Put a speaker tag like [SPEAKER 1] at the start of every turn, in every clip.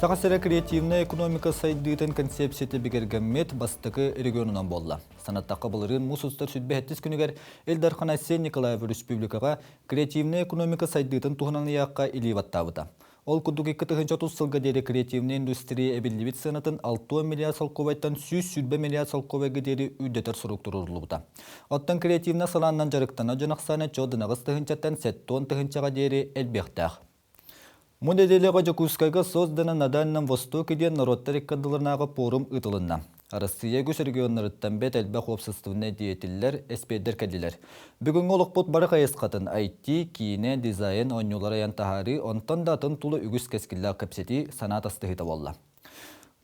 [SPEAKER 1] Саха сирэ креативнай экономика сайдыытын концепцията бигэргэммит бастакы регионунан буолла. Санаттахха былырыын муус устар 107 күнүгэр Ил Дархан Айсен Николаев республикаҕа креативнай экономика сайдыытын туһунан ыйаахха илии баттаабыта. Ол курдук 2030 сылга диэри креативнай индустрия эбиллибит сыанатын 60 миллиард солкуобайтан 120 миллиард солкуобайга диэри үрдэтэр сорук туруоруллубута. Оттон креативнай салааннан дьарыктанар дьон ахсаана чуо дынаҕыс тыһыынчаттан 70 тыһыынчаҕа диэри элбиэхтээх. Бу нэдиэлэҕэ Дьокуускайга создана на Дальнем Востоке диэн норуоттар икки ардыларынааҕы пуорум ыытылынна. Арассыыйа үгүс регионнарыттан бэрт элбэх уопсастыбаннай деятеллэр, эспиэрдэр кэллилэр. Бүгүҥҥү олохпут бары хайысхатын IT, киинэ, дизайн, оонньуулары айан таһаарыы, онтон да атын тула үгүс кэскиллээх кэпсэтии, санаа тастыһыыта буолла.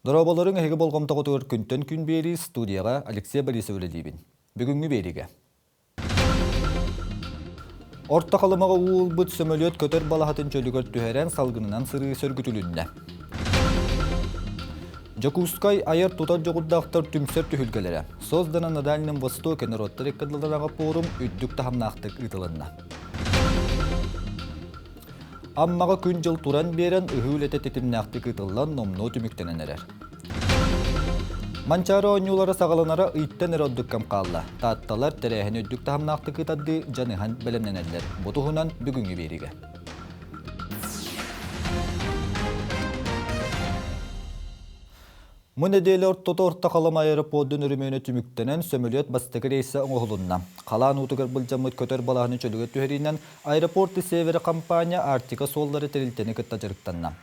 [SPEAKER 1] Дорооболоруҥ эһиги болҕомтоҕутугар күнтэн күн биэрии студияҕа Алексей Борисов үлэлиибин. Бүгүҥҥү биэриигэ. Орто Халымаҕа уу ылбыт сөмөлүөт көтөр балаһатын чөлүгэр түһэрэн салгынынан сырыы сөргүтүлүннэ. Дьокуускай айар-тутар дьоҕурдаахтар түмсэр түһүлгэлэрэ Создана на Дальнем Востоке норуоттар иккардыларааҕы пуорум үрдүк таһымнаахтык ыытылынна. Аммаҕа күн-дьыл туран биэрэн, ыһыы үлэтэ тэтимнээхтик ыытыллан, номнуо түмүктэнэн эрэр. Манчаары оонньуулара саҕаланара ыйтан эрэ ордук кэм хаалла. Таатталар тэрээһини үрдүк таһымнаахтык ыытардыы дьаныһан бэлэмнэнэллэр. Бу туһунан бүгүҥҥү биэриигэ. Бу нэдиэлэ ортото Орто Халыма аэропордун өрөмүөнэ түмүктэнэн, сөмөлүөт бастакы рейсэ оҥоһулунна. Халаан уутугар былдьаммыт көтөр балаһаны чөлүгэр түһэриинэн Аэропорты Севера компания Арктика суоллары тэрилтэни кытта дьарыктанна.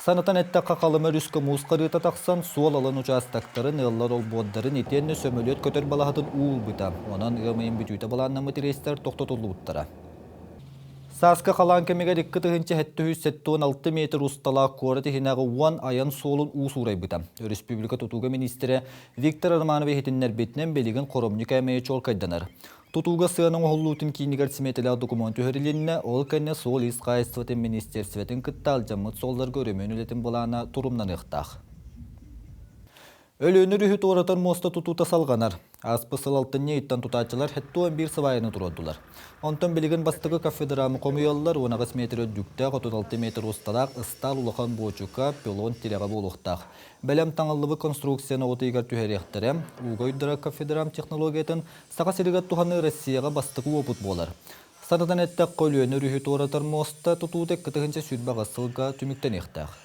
[SPEAKER 1] Санатан эттэххэ, Халыма өрүскэ муус харыыта тахсан, суол алын учаастактарын, ыаллар олбуордарын итиэннэ сөмөлүөт көтөр балаһатын уу ылбыта. Онон ыам ыйын бүтүүтэ былааннаммыт рейстэр тохтотуллубуттара. Сааскы халаан кэмигэр 2776 метр усталаах куорат иһинээҕи уон айан суолун уу суурайбыта. Өрөспүүбүлүкэ тутууга миниистирэ Виктор Романов иһитиннэрбитинэн, билигин хоромньу кээмэйэ чуолкайданар. Тутууга сыана оҥоһуллуутун киинигэр симиэтэлээх докумуон түһэрилиннэ, ол кэннэ суол-иис хаһаайыстыбатын министиэрстибэтин кытта алдьаммыт суолларга өрөмүөн үлэтин былаана торумнаныахтаах. Өлүөнэ өрүһү туоратар муоста тутуута салҕанар. Ааспыт сыл алтынньы ыйыттан тутааччылар 71 сыбаайаны туруордулар. Онтон билигин бастакы кафедрамы хомуйаллар, 18 метр үрдүктээх, 36 метр усталаах ыстаал улахан буочука, пилон тирэҕэ буолуохтаах. Бэлэм таҥыллыбыт конструкцияны от ыйыгар түһэриэхтэрэ. Ууга уйдарар кафедрам технологиятын Саха сиригэр туһаныы Россияҕа бастакы уопут буолар. Санатан эттэххэ, Өлүөнэ өрүһү туоратар муоста тутуута 2028 сылга түмүктэниэхтээх.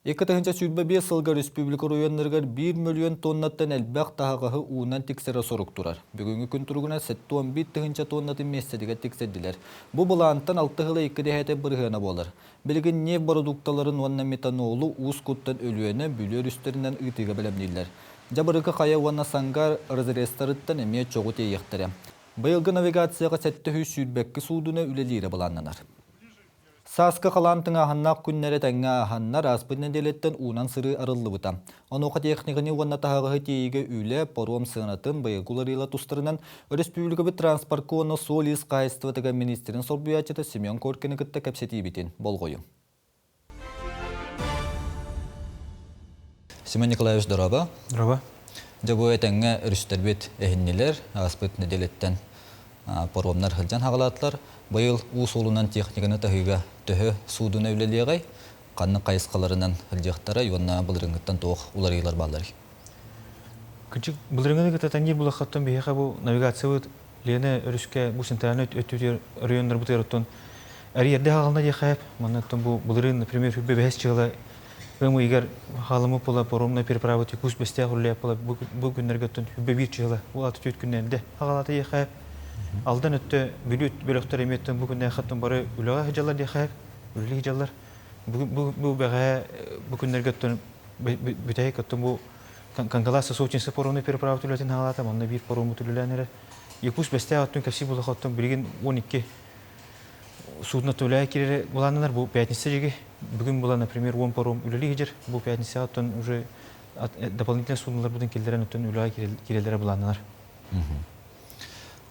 [SPEAKER 1] 2025 сылга республика оройуоннарыгар 1 мөлүйүөн тоннаттан элбэх таһаҕаһы уунан тиксэрэ сорук турар. Бүгүҥҥү күн туругунан 71 тыһыынча тоннатын миэстэтигэр тиксэрдилэр. Бу былаантан алта ыла икки дэһээтэ бырыһыана буолар. Билигин нефть бородуукталарын уонна метанолу уус куттан Өлүөнэ, Бүлүү өрүстэринэн ыытыыга бэлэмнииллэр. Дьабырыкы хайа уонна Сангар разрезтарыттан эмиэ чоҕу тиэйиэхтэрэ. Быйылгы навигацияҕа 722 суудуна үлэлиирэ былааннанар. Сааскы халаан тыҥааһыннаах күннэрэ тэҥҥэ ааһаннар, ааспыт нэдиэлэттэн уунан сырыы арыллыбыта. Онуоха техниканы уонна таһаҕаһы тиэйиигэ үлэ, паром сыанатын, быйылгы уларыйыла тустарынан өрөспүүбүлүкэбит транспорка уонна суол-иис хаһаайыстыбатыгар миниистирин солбуйааччыта Семен Коркины кытта кэпсэтиибитин болҕойуҥ. Семен Николаевич, дорообо.
[SPEAKER 2] Дорообо.
[SPEAKER 1] Дьэ бу этэҥҥэ өрүстэрбит эһиннилэр, ааспыт нэдиэлэттэн паромнар сылдьан хаҕалаатылар. Быйыл уу суолунан техниканы таһыыга төһө суудуна үлэлиэҕэй, ханнык хайысхаларынан сылдьыахтарай уонна былырыыҥҥыттан туох уларыйыылар баалларый?
[SPEAKER 2] Кырдьык, былырыыҥҥыны кытта тэҥниир булаххаттан биһиэхэ бу навигациябыт Лена өрүскэ бу центральнай өттүтүгэр районнарбытыгар оттон эрийэрдэ хаална диэхэ манна оттон бу былырыын, например, хүрбэ бэһис чыла ыам ыйыгар хаалымы була паромная переправа тикус бэстээх үлэлээх була бу күннэргэ оттон хүрбэ биир чыла бу аты түөрт күннэрдэ хаалата диэхэ Алдан өттө Бүлүү бөлөхтөр эмиэ оттон бу күннээх оттон бары үлэҕэ сылдьаллар диэхэ үлэлии сылдьаллар бу бу бэҕэһээ бу күннэргэ оттон бүтэһик оттон бу Кангаласса Сочинскай паромнай переправа үлэтин хаалаата, манна биир пароммут үлэлээн эрэр. Якутск Бэстээх оттон кэпсии булах оттон билигин 12 судно төлөйө киирэр былааннанар бу пятница дьиги. Бүгүн була, например, 10 паром үлэлии сылдьар. Бу пятницаҕа оттон уже дополнительный судноларбытын киллэрэн оттон үлэҕэ киирэллэрэ былааннанар.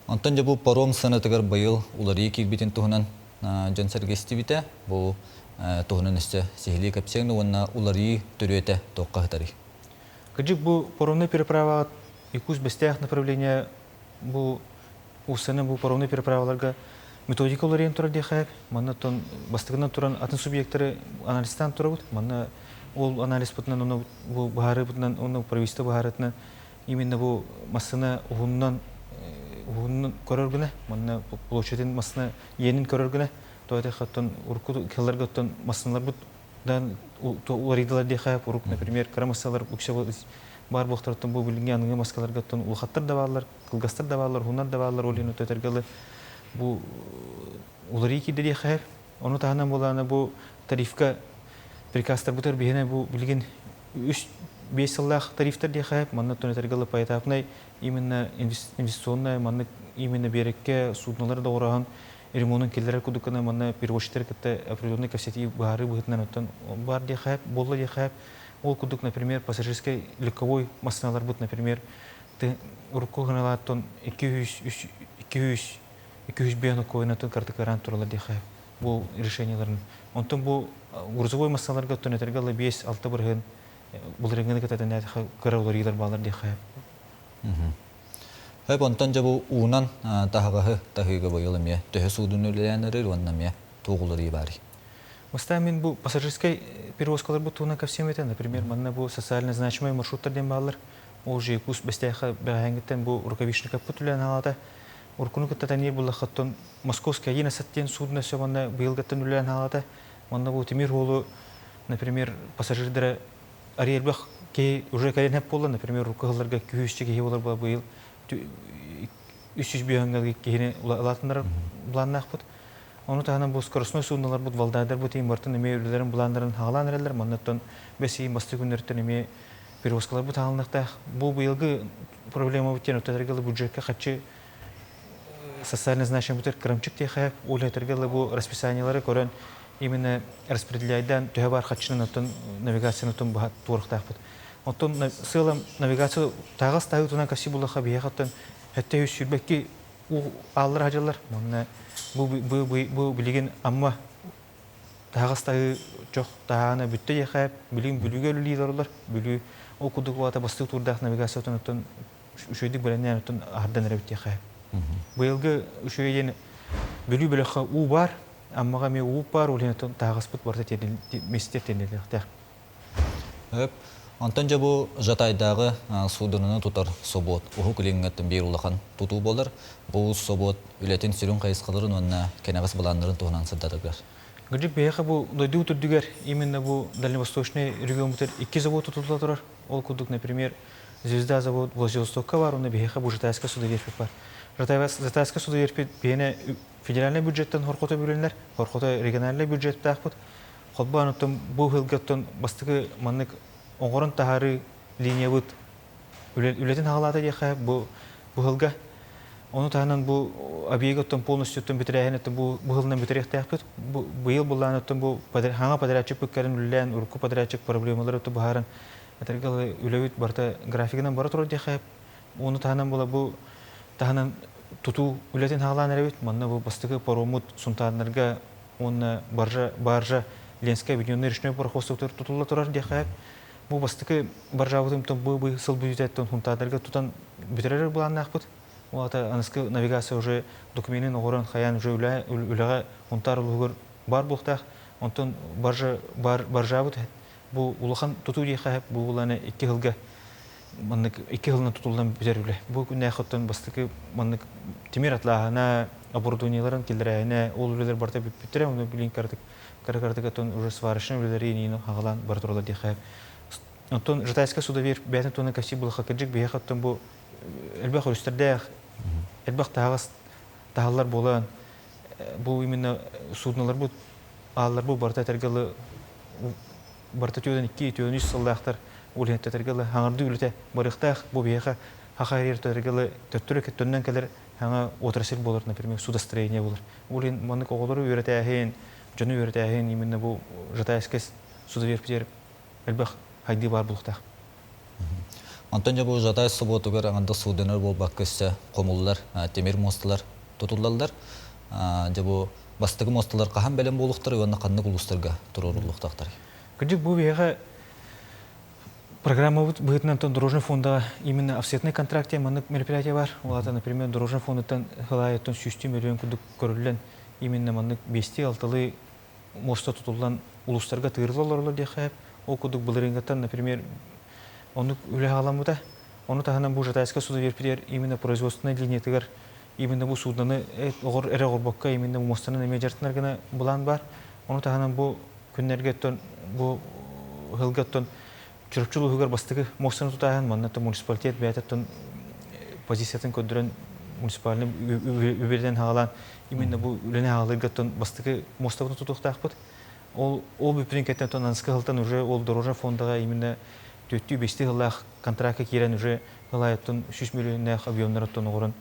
[SPEAKER 1] Онтон дьэ бу паром сыанатыгар быйыл уларыйыы киирбитин туһунан дьон-сэргэ истибитэ. Бу туһунан өссө сиһилии кэпсиэҥ уонна уларыйыы төрүөтэ туохха сытарый?
[SPEAKER 2] Кырдьык бу паромнай переправаҕа Якутск Бэстээх направление бу УСН бу паромнай переправаларга Методика уларыйан турар диэхэ, манна оттон бастакынан туран атын субъектары анализтаан турабыт. Манна ол анализпытынан уонна бу быһаарыыбытынан уонна правительство быһаарыытынан именно бу массыына уһуннан уһуннун көрөр гына, манна площадын массыына иэнин көрөр гына, то оттон урукку кылларга оттон массыыналарбыт дан уларыйдылар диэхэ, урук, например, кыра массалар үксэ баар буолтарыттан бу билиҥҥи аныгы маскаларга оттон улахаттар да бааллар, кылгастар да бааллар, уһуннар да бааллар, ол иһин өтөргөлы бу уларыы киирдэ диэхэ. Ону таһынан буолаана бу тарифка приказтарбытыгар биһиэнэ бу билигин үс биэс сыллаах тарифтар диэхэ, манна оттон этэргалы поэтапнай именно инвестиционная маннык именно биэрэккэ суднолары доҕороһон ремонун киллэрэр курдук гына манна перевозчиктары кытта определенный кэпсэтии быһаарыы быһыытынан оттон баар диэхэ, буолла диэхэ. Ол курдук, например, пассажирскай легковой массыыналарбыт, например, урукку гыналааттан 200 200 205 койнатын картыкараан туралар диэхэ бу решенияларын. Онтон бу грузовой массаларга оттон этэргэ ыла 5-6 бырыһын былырыҥҥыны кытта кыра уларыйыылар баалар диэхэ.
[SPEAKER 1] Хөп онтон дьэ бу уунан таһаҕаһы таһыыга быйыл эмиэ төһө суудун үлэлээн эрэр уонна эмиэ туох уларыйыы баарый?
[SPEAKER 2] Бастаан мин бу пассажирскай перевозкаларбыт туһунан кэпсиэм этэ. Например, манна бу социально значимай маршруттар диэн бааллар. Ол же Якутск Бэстээххэ бэҕэһээҥҥиттэн бу Рукавишниковпыт үлэлээн хаалата. Уруккуну кытта тэниир буллаххыттан Московская 11 диэн судно өссө манна быйылгыттан үлэлээн хаалата. Манна бу тимир суолу, например, пассажирдара арый элбэх киһи уже кэлэн хэп буолла. Например, урукку сылларга күһүсчэ киһи буолар була быйыл 300 киһини улаатыннарар былааннаахпыт. Ону таһынан бу скоростной судноларбыт, валдайдарбыт иин бартын эмиэ үлэлэрин былааннарын хаалаан эрэллэр. Манныттан бэс ыйын бастакы күннэриттэн эмиэ перевозкаларбыт хаалыныахтаах. Бу быйылгы проблемабыт диэн өттөтөргө бюджекка хаччы социально значимый кырамчык диэхэ, үлэтэргэ бу расписаниелары көрөн именно распределяйдан төһө бар хаччынан оттон навигацияны оттон баһа туорахтаахпыт. Оттон сыалам навигация таагас таһыытынан каси булаха биһиэхэ оттон хэттэ үс сүүрбэкки ааллар хадьаллар. Манна бу бу бу билигин Амма таһаҕас таһыы чох таһаана бүттэ диэхэ, билигин Бүлүүгэ үлэлиир олороллор. Бүлүү ол курдук уота бастык туурдаах навигациятын оттон үчүгэйдик бэлэмнээн оттон аһардан эрэбит диэхэ. Быйылгы үчүгэй диэн Бүлүү бөлөххө уу баар, Аммаҕа эмиэ уу баар, ол иһин оттон таһаҕаспыт барыта миэстэтигэр тиэрдиллиэхтээх.
[SPEAKER 1] Өп. Онтон дьэ бу Жатайдааҕы суудунаны тутар собуот Уһук Илиҥҥэттэн биир улахан тутуу буолар. Бу собуот үлэтин сүрүн хайысхаларын уонна кэнэҕэс былааннарын туһунан сырдатаргар.
[SPEAKER 2] Кырдьык, биһиэхэ бу дойду үрдүгэр именно бу Дальневосточный региоммутугар икки завод тутулла турар. Ол курдук, например, Звезда завод Владивостокка бар, уонна биһиэхэ бу Жатайскай судоверфь бар. Жатайскай судоверфь биһиэнэ федеральнай бюджеттан хорхото бөлүннэр, хорхото региональнай бюджеттаахпыт. Холбоон оттон бу ыһылга оттон бастакы маннык оҥорон таһаарыы линиябыт үлэтин хаҕалаата диэххэ бу быһылга. Ону таһынан бу объект оттон полностью оттон бүтэрээһин оттон бу быһылынан бүтэриэхтээхпит. Бу быйыл былаан оттон бу хаҥа подрядчик кэлэн үлэлээн урукку подрядчик проблемалары оттон быһааран этэргэ үлэбит барыта графигынан бара турар диэххэ. Ону таһынан була бу таһынан тутуу үлэтин хаҕалаан эрэбит. Манна бу бастакы пароммут Сунтаардарга уонна баржа, баржа Ленскэй объединенный речной пароходствотыгар тутулла турар диэххэ. Бу бастакы баржабытын бу бу сыл бүтүтэттэн Сунтаардарга тутан бүтэрэр былааннаахпыт. Ол аата аныскы навигация уже докуменын оҥорон хайаан уже үлэ үлэҕэ Сунтаар улууһугар баар буолуохтаах. Онтон баржа бар баржабыт бу улахан тутуу диэххэ бу буланы икки сылга маннык икки сылынан тутуллан бүтэр үлэ. Бу күннээх оттон бастакы маннык тимир атлааһына, оборудованиеларын киллэрээһинэ, ол үлэлэр барыта бүппүттэрэ, оны билин кыратык кыра-кыратык оттон уже сварочный үлэлэри иниин хаҕалаан бара туралар диэхэ. Оттон Жатайскай судоверфь бэйэтин туһунан кэпсиир булаха кырдьык биһиэхэ оттон бу элбэх өрүстэрдээх, элбэх таһаҕас таһаллар буолан, бу именно судноларбыт ааллар бу барыта этэргэ барыта түөртэн икки, түөртэн үс сыллаахтар ол иһин этэргэ хаҥардыы үлэтэ барыахтаах. Бу биһиэхэ хаха эрэр этэргэ төттөрү төннөн кэлэр хаҥа отрасль буолар, например, судостроение буолар. Ол иһин маннык оҕолору үөрэтээһин, дьону үөрэтээһин именно бу Жатайскай судоверфь элбэх хайдыы баар буолуохтаах.
[SPEAKER 1] Онтон дьэ бу Жатай собуотугар аҥардас суудунар буолбакка өссө хомуллар тимир муосталар тутуллаллар. Дьэ бу бастакы муосталар хаһан бэлэм буолуохтара уонна ханнык улуустарга туруоруллуохтаахтарый?
[SPEAKER 2] Кырдьык бу биһиэхэ Программабыт быһыытынан дорожный фондаҕа именно офсетный контракт диэн маннык мероприятие бар. Ол аата, например, дорожный фондуттан хылаайыттан сүүстүү мөлүйүөн курдук көрүллэн, именно маннык биэстии-алталыы муоста тутуллан улуустарга тыырылла олороллор диэххэ сөп. Ол курдук былырыыҥҥыттан, например, оннук үлэ хаалламмыта. Ону таһынан бу Жатайскай судоверфигэр именно производственнай линиятыгар именно бу судноны оҕор эрэ оҕорбокко именно муостанан эмиэ дьарыктанар гына былаан баар. Ону таһынан бу күннэргэ оттон бу ыһылга оттон Чурапчы улууһугар бастакы муостаны тутааһын манна оттон муниципалитет бэйэтэ оттон позициятын көрдөрөн муниципальный үбүрэнэн хаалаан именно бу үлэни хаалыырга оттон бастакы муостабытын тутуохтаахпыт. Ол ол бүппүтүн кэнниттэн оттон аныгыскы сылтан уже ол дорожный фондаҕа именно түөртүү бэстии сыллаах контракка киирэн уже ылаайыттан 100 миллионнаах объемнар оттон оҥорон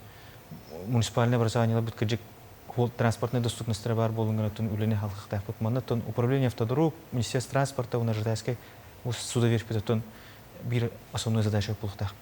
[SPEAKER 2] муниципальный образованиеларбыт кырдьык транспортной доступностьтара баар буолуҥҥа оттон үлэни халхахтаахпыт. Манна оттон управление автодорог, министерство транспорта уонна Жатайскай судоверфит оттон биир основной задача буолуохтаах.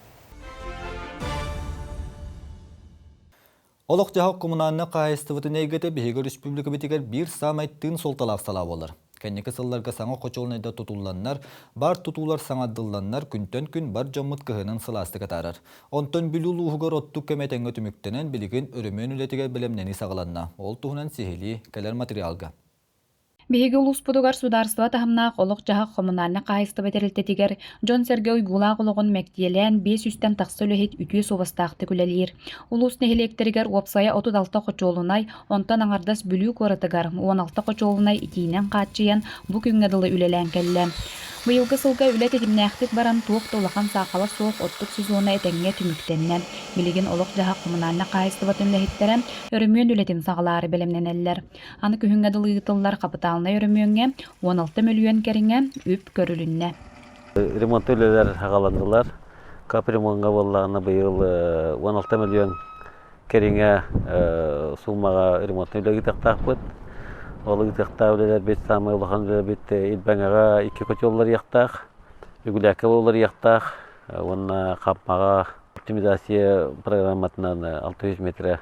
[SPEAKER 1] Олох-дьаһах коммунальнай хаһаайыстыбатын эйгэтэ биһиги республикабытыгар биир саамай тыын суолталаах салаа буолар. Кэнники сылларга саҥа хочуолунайда тутулланнар, бар тутуулар саҥардылланнар күнтэн күн бар дьоммут кыһынын сылаастык атаарар. Онтон Бүлүү улууһугар оттук кэмэ этэҥҥэ түмүктэнэн, билигин өрөмүөн үлэтигэр бэлэмнэнии саҕаланна. Ол туһунан сиһилии кэлэр материалга.
[SPEAKER 3] Биһиги улууспутугар судаарыстыба таһымнаах олох-дьаһах коммунальнай хаһаайыстыба тэрилтэтигэр дьон-сэргэ уйгулаах олоҕун мэктиэлээн 500-тэн тахса үлэһит үтүө суобастаахтык үлэлиир. Улуус нэһилиэктэригэр уопсайа 36 хочуолунай, онтон аҥардас Бүлүү куоратыгар 16 хочуолунай итиинэн хааччыйан бу күҥҥэ дылы үлэлээн кэллэ. Быйылгы сылга үлэ тэтимнээхтик баран, туох да улахан саахала суох оттук сезона этэҥҥэ түмүктэннэ. Билигин олох-дьаһах коммунальнай хаһаайыстыбатын үлэһиттэрэ өрөмүөн үлэтин саҕалаары бэлэмнэнэллэр. Аны күһүҥҥэ дылы ыытыллар хапытаалынай өрөмүөҥҥэ 16 мөлүйүөн кэриҥэ үп көрүлүннэ.
[SPEAKER 4] Ремонт үлэлэр аҕаланнылар. Капремонтга буоллаҕына быйыл 16 мөлүйүөн кэриҥэ суумаҕа ремонтнай үлэ ыытыахтаахпыт. Ол ыытыахтаах үлэлэрбит саамай улахан үлэбит Илбэҥэҕэ икки котел уларыйыахтаах, Үгүлээккэ уларыйыахтаах уонна Хаппаҕа оптимизация программатынан 600 метрэ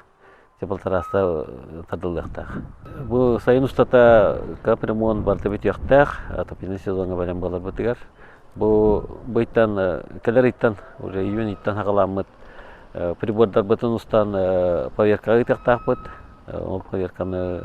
[SPEAKER 4] теплотрасса тардыллыахтаах. Бу сайын устата капремонт барыта бүтүөхтээх, отопительный сезоҥҥа бэлэм буоларбытыгар. Бу быйтан кэлэр ыйтан уже июнь ыйтан саҕаламмыт прибордарбытын устан поверкаҕа ыытыахтаахпыт. Ол поверканы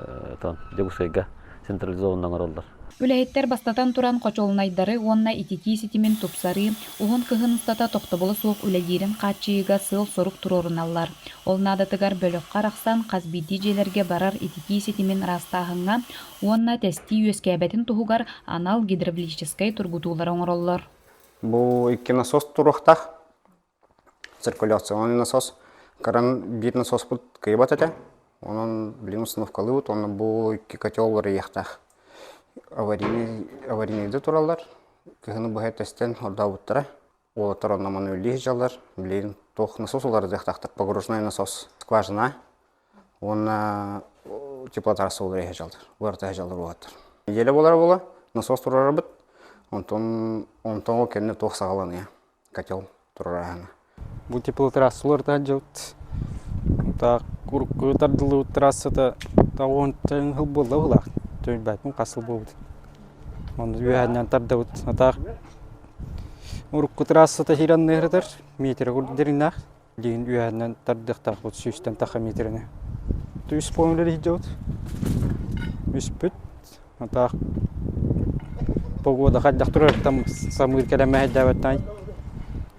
[SPEAKER 4] Дьокуускайга централизованно оҥороллор.
[SPEAKER 3] Үлэһиттэр бастатан туран хочуолунайдары уонна ититии ситимин тупсарыы, уһун кыһын устата тохтобула суох үлэлиирин хааччыйыыга сыал-сорук туруоруналлар. Ол наадатыгар бөлөххө арахсан хас биирдии дьиэлэргэ барар ититии ситимин ыраастааһыҥҥа уонна тэстии үөскээбэтин туһугар анал гидравлическай тургутуулары оҥороллор.
[SPEAKER 5] Бу икки насос туруохтаах циркуляционный насос. Кыран биир насоспут кыйбат этэ. Онон билигин установкалыыбыт уонна бу икки котел уларыйыахтаах. Аварийный аварийныйда тураллар. Кыһыны быһа тэстэн ордообуттара. Уолаттар онно мануэллии сылдьаллар. Билигин туох насос уларытыахтаахтар. Погружной насос скважина уонна теплотрасса уларыйа сылдьаллар. Уларыта сылдьаллар уолаттар. Неделя буолара буола насос турарабыт. Онтон онтон ол кэннэ туох саҕаланыа. Котел турарааһына.
[SPEAKER 6] Бу теплотрассалар таһдьабыт. Так урукку тардыллыбыт трассата тоҕуонтан сыл буолла быһыылаах. Төйбөппүн хас сыл буолбут. Онно үөһээннэн тардабыт. Атаах урукку трассата хиранныырытар метрэ курдук дириҥнээх. Билигин үөһээннэн тардыахтаахпыт сүүстэн тахха метрэни. Үс полулар иһдьэбит. Үспүт. Атаах погода хайдах турарыттан самыыр кэлэн мэһэйдээбэттэн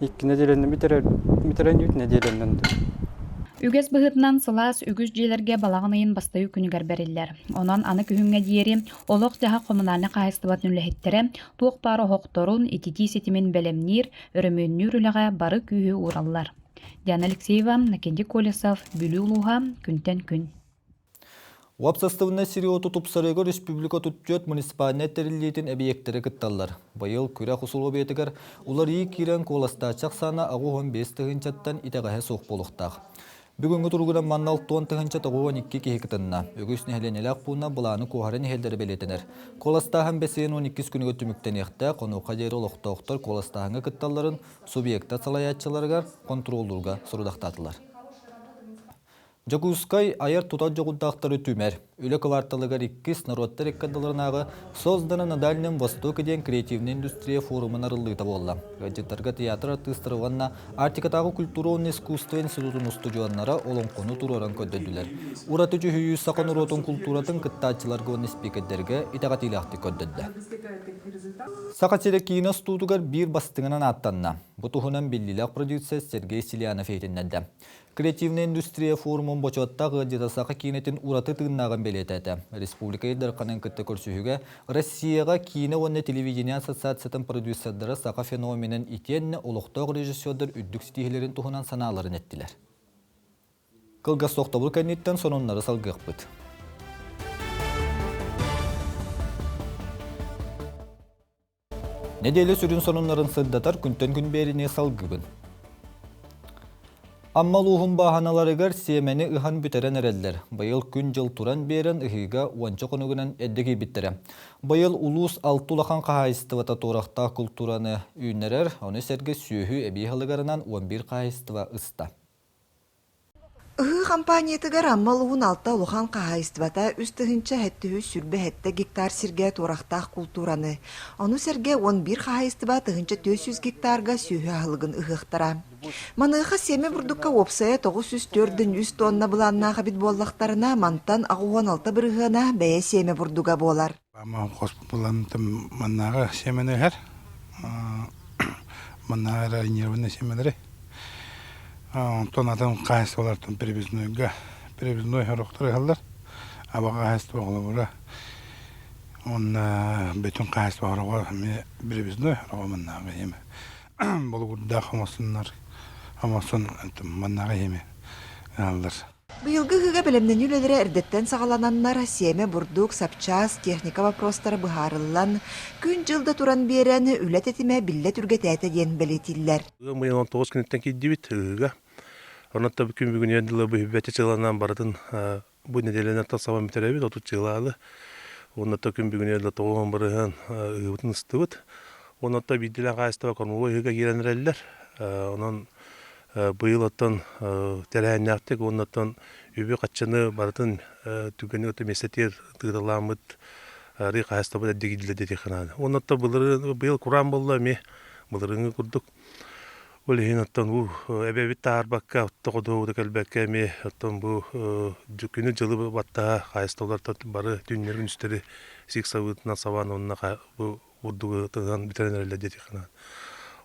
[SPEAKER 6] икки нэдиэлэнэн бүтэрэр бүтэрэн үүт нэдиэлэнэн
[SPEAKER 3] Үгэс быһыытынан сылаас үгүс дьиэлэргэ балаҕан ыйын бастайы күнүгэр бэриллэр. Онон аны күһүҥҥэ диэри олох-дьаһах коммунальнай хаһаайыстыбатын үлэһиттэрэ туох баар оһохторун, ититии ситимин бэлэмниир, өрөмүөннүүр үлэҕэ бары күүһү уураллар. Диана Алексеева, Накенди Колесов, Бүлүү улууһа, күнтэн күн.
[SPEAKER 1] Уопсастыбаннай сири-уоту тупсарыыга республика түөрт муниципальнай тэриллиитин эбийиэктэрэ кытталлар. Быйыл күрэх усулуобуйатыгар уларыйыы киирэн куоластааччы ахсаана 85 тыһыынчаттан итэҕэһэ суох буолуохтаах. Бүгүҥҥү туругунан манна 60 тыһыынча 92 киһи кытынна. Үгүс нэһилиэнньэлээх пууна былааны куоһаран иһэллэрэ бэлиэтэнэр. Куоластааһын бэс ыйын 12 күнүгэр түмүктэниэхтээх, онуоха диэри олохтоохтор куоластааһыҥҥа кытталларын субъектар салайааччыларыгар хонтуруоллуурга сорудахтаатылар. Дьокуускай айар-тутар дьоҕурдаахтары түмэр. Үлэ кварталыгар иккис норуоттар икки ардыларынааҕы «Создана на Дальнем Востоке» диэн креативнай индустрия форумун арыллыыта буолла. Ыалдьыттарга театр артыыстара уонна Арктикатааҕы культура уонна искусство институтун устудьуоннара олоҥхону туруоран көрдөрдүлэр. Ураты дьүһүйүү саха норуотун култууратын кыттааччыларга уонна спикердэргэ итэҕэтиилээхтик көрдөрдө. Саха сирэ киинэ устуутугар биир бастыҥынан ааттанна. Бу туһунан биллиилээх продюсер Сергей Селянов иһитиннэрдэ. Креативная индустрия форумун бочуоттаах ыалдьыта саха киинэтин ураты тыыннааҕын бэлиэтээтэ. Республика Ил Дарханын кытта көрсүһүүгэ Россияҕа киинэ уонна телевидение ассоциациятын продюсердара саха феноменын итиэннэ олохтоох режиссердар үрдүк ситиһиилэрин туһунан санааларын эттилэр. Кылгас тохтобул кэнниттэн сонуннары салгыахпыт. Нэдиэлэ сүрүн сонуннарын сырдатар күнтэн күн биэриини салгыыбын. Амма улууһун бааһыналарыгар сиэмэни ыһан бүтэрэн эрэллэр. Быйыл күн-дьыл туран биэрэн ыһыыга уонча хонугунан эрдэ киирбиттэрэ. Быйыл улуус алта улахан хаһаайыстыбата туорахтаах култуураны үүннэрэр, ону сэргэ сүөһү эбии аһылыгарынан 11 хаһаайыстыба ыста.
[SPEAKER 7] Ыһыы хампаанньатыгар Амма улууһун алта улахан хаһаайыстыбата 3727 гектар сиргэ туорахтаах култуураны, ону сэргэ 11 хаһаайыстыба 1400 гектарга сүөһү аһылыгын ыһыахтара. Маныаха сиэмэ бурдукка уопсайа 904,3 тонна былааннаах эбит буоллахтарына, мантан 86 бырыһыана бэйэ сиэмэ бурдуга буолар.
[SPEAKER 8] Хос булантым маннааҕы сиэмэни ыһар. Маннааҕы эрэ нервный сиэмэлэри. Онтон атын хаһаайыстыбалартан перевезнойга перевезной сорохтор ыһаллар. Аба хаһаайыстыба холобура уонна бүтүн хаһаайыстыба сороҕо эмиэ перевезной сороҕо маннааҕы иһимэ. Болугурдаах оҥостуннар оҥостон маннааҕы иһимэ ыһаллар.
[SPEAKER 7] Быйылгы ыһыыга бэлэмнэнии үлэлэрэ эрдэттэн саҕалананнар, сиэмэ, бурдук, сапчаас, техника боппуруостара быһаарыллан, күн-дьыл да туран биэрэн, үлэ тэтимэ биллэ түргэтээтэ диэн бэлиэтииллэр.
[SPEAKER 9] Ыам ыйын 19 күнүттэн киирдибит ыһыыга. Онон да күн бүгүнүгэр дылы быһыйбэти чыыланан барытын бу нэдиэлэнэн сабан бүтэрэбит, 30 чыылаалы. Уонна да күн бүгүнүгэр дылы 90 бырыһыан ыһыыбытын ыстыбыт. Онон да биирдиилээн хаһаайыстыба кормовой ыһыыга киирэн эрэллэр. Онон Быйыл оттон тэрээһиннээхтик уонна оттон үбү-харчыны барытын түгэни өтө миэстэтигэр тыыталааммыт арыы хаһаайыстыбабыт эрдигиллэ диэтиэххэ наада. Уонна оттон былырыын быйыл кураан буолла эмиэ былырыыҥҥы курдук. Ол иһин оттон уу эбэбит таһаарбакка, отто ходуһабыта кэлбэккэ эмиэ оттон бу күнү-дьылы баттаһа хаһаайыстыбалар бары түүннэри-күнүстэри сиик сабыытынан сабан уонна бу бурдугу тыһан бүтэрэн эрэллэр диэтиэххэ наада.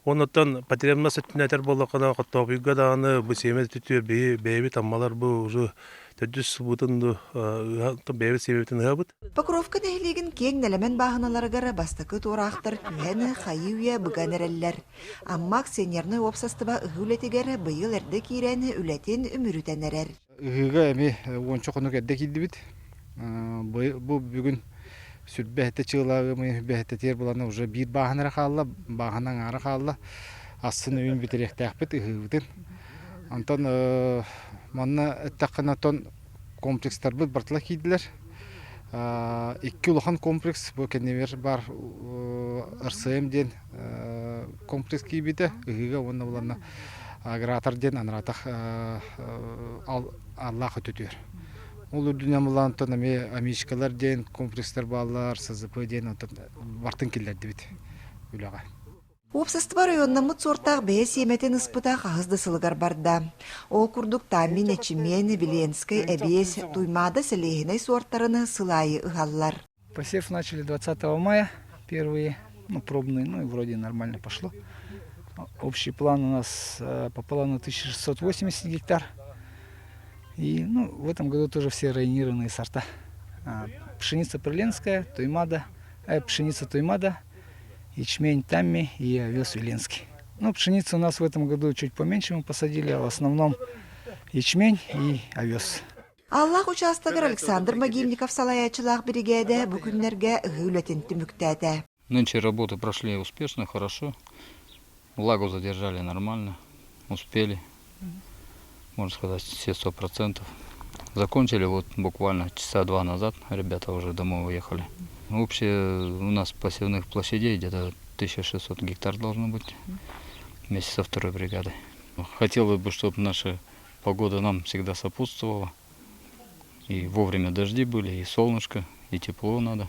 [SPEAKER 9] Оннуттан потребность өттүнэн этэр буоллаххына, хортуоппуйга даҕаны бу сиэмэ өттүтүгэр биһи бэйэбит аммалар бу уже төрдүс субуутун бэйэбит сиэмэбитин ыһабыт.
[SPEAKER 7] Покровка нэһилиэгин киэҥ нэлэмэн бааһыналарыгар бастакы туораахтар түһэн хайыы-үйэ быган эрэллэр. Амма акционернай уопсастыба ыһыы үлэтигэр быйыл эрдэ киирэн үлэтин үмүрүтэн эрэр.
[SPEAKER 6] Ыһыыга эмиэ уонча хонук эрдэ киирдибит. Бу бүгүн сүрбэһитэ чыылааҕымый сүрбэһитэтигэр булана уже биир бааһын эрэ хаалла, бааһын аҥаара хаалла. Ассын өйүн бүтэриэхтээхпит ыһыыбытын. Онтон манна эттэххинэ оттон комплекстарбыт барытыла киирдилэр. Икки улахан комплекс бу кэннибэр баар РСМ диэн комплекс киирбитэ ыһыыга уонна буланна агратор диэн анараатах аллаах өтүтүөр. Ол үрдүнэн булан онтон эмиэ амичкалар диэн комплекстар бааллар, СЗП диэн онтон бартын киллэрдибит үлэҕэ.
[SPEAKER 7] Уопсастыба оройуоннаммыт суортаах бэйэ сиэмэтин ыспыта хаһыс да сылыгар барда. Ол курдук Таммин эчимиэн, Виленскэй эбиэс, Туймаада сэлиэһинэй суортарын сыл аайы ыһаллар.
[SPEAKER 10] Посев начали 20 мая, первые, ну, пробные, ну и вроде нормально пошло. Общий план у нас по плану 1680 гектар. И ну, в этом году тоже все районированные сорта. Пшеница Приленская, Туймада, э, пшеница Туймада, ячмень Тамми и овес Виленский. Ну, пшеницу у нас в этом году чуть поменьше мы посадили, а в основном ячмень и овес.
[SPEAKER 7] Аллах учаастагар Александр Могильников салайааччылаах биригээдэ бу күннэргэ ыһыы үлэтин түмүктээтэ.
[SPEAKER 11] Нынче работы прошли успешно, хорошо. Влагу задержали нормально, успели, можно сказать, все 100%. Закончили вот буквально часа два назад, ребята уже домой уехали. Общее у нас посевных площадей где-то 1600 гектар должно быть вместе со второй бригадой. Хотелось бы, чтобы наша погода нам всегда сопутствовала. И вовремя дожди были, и солнышко, и тепло надо,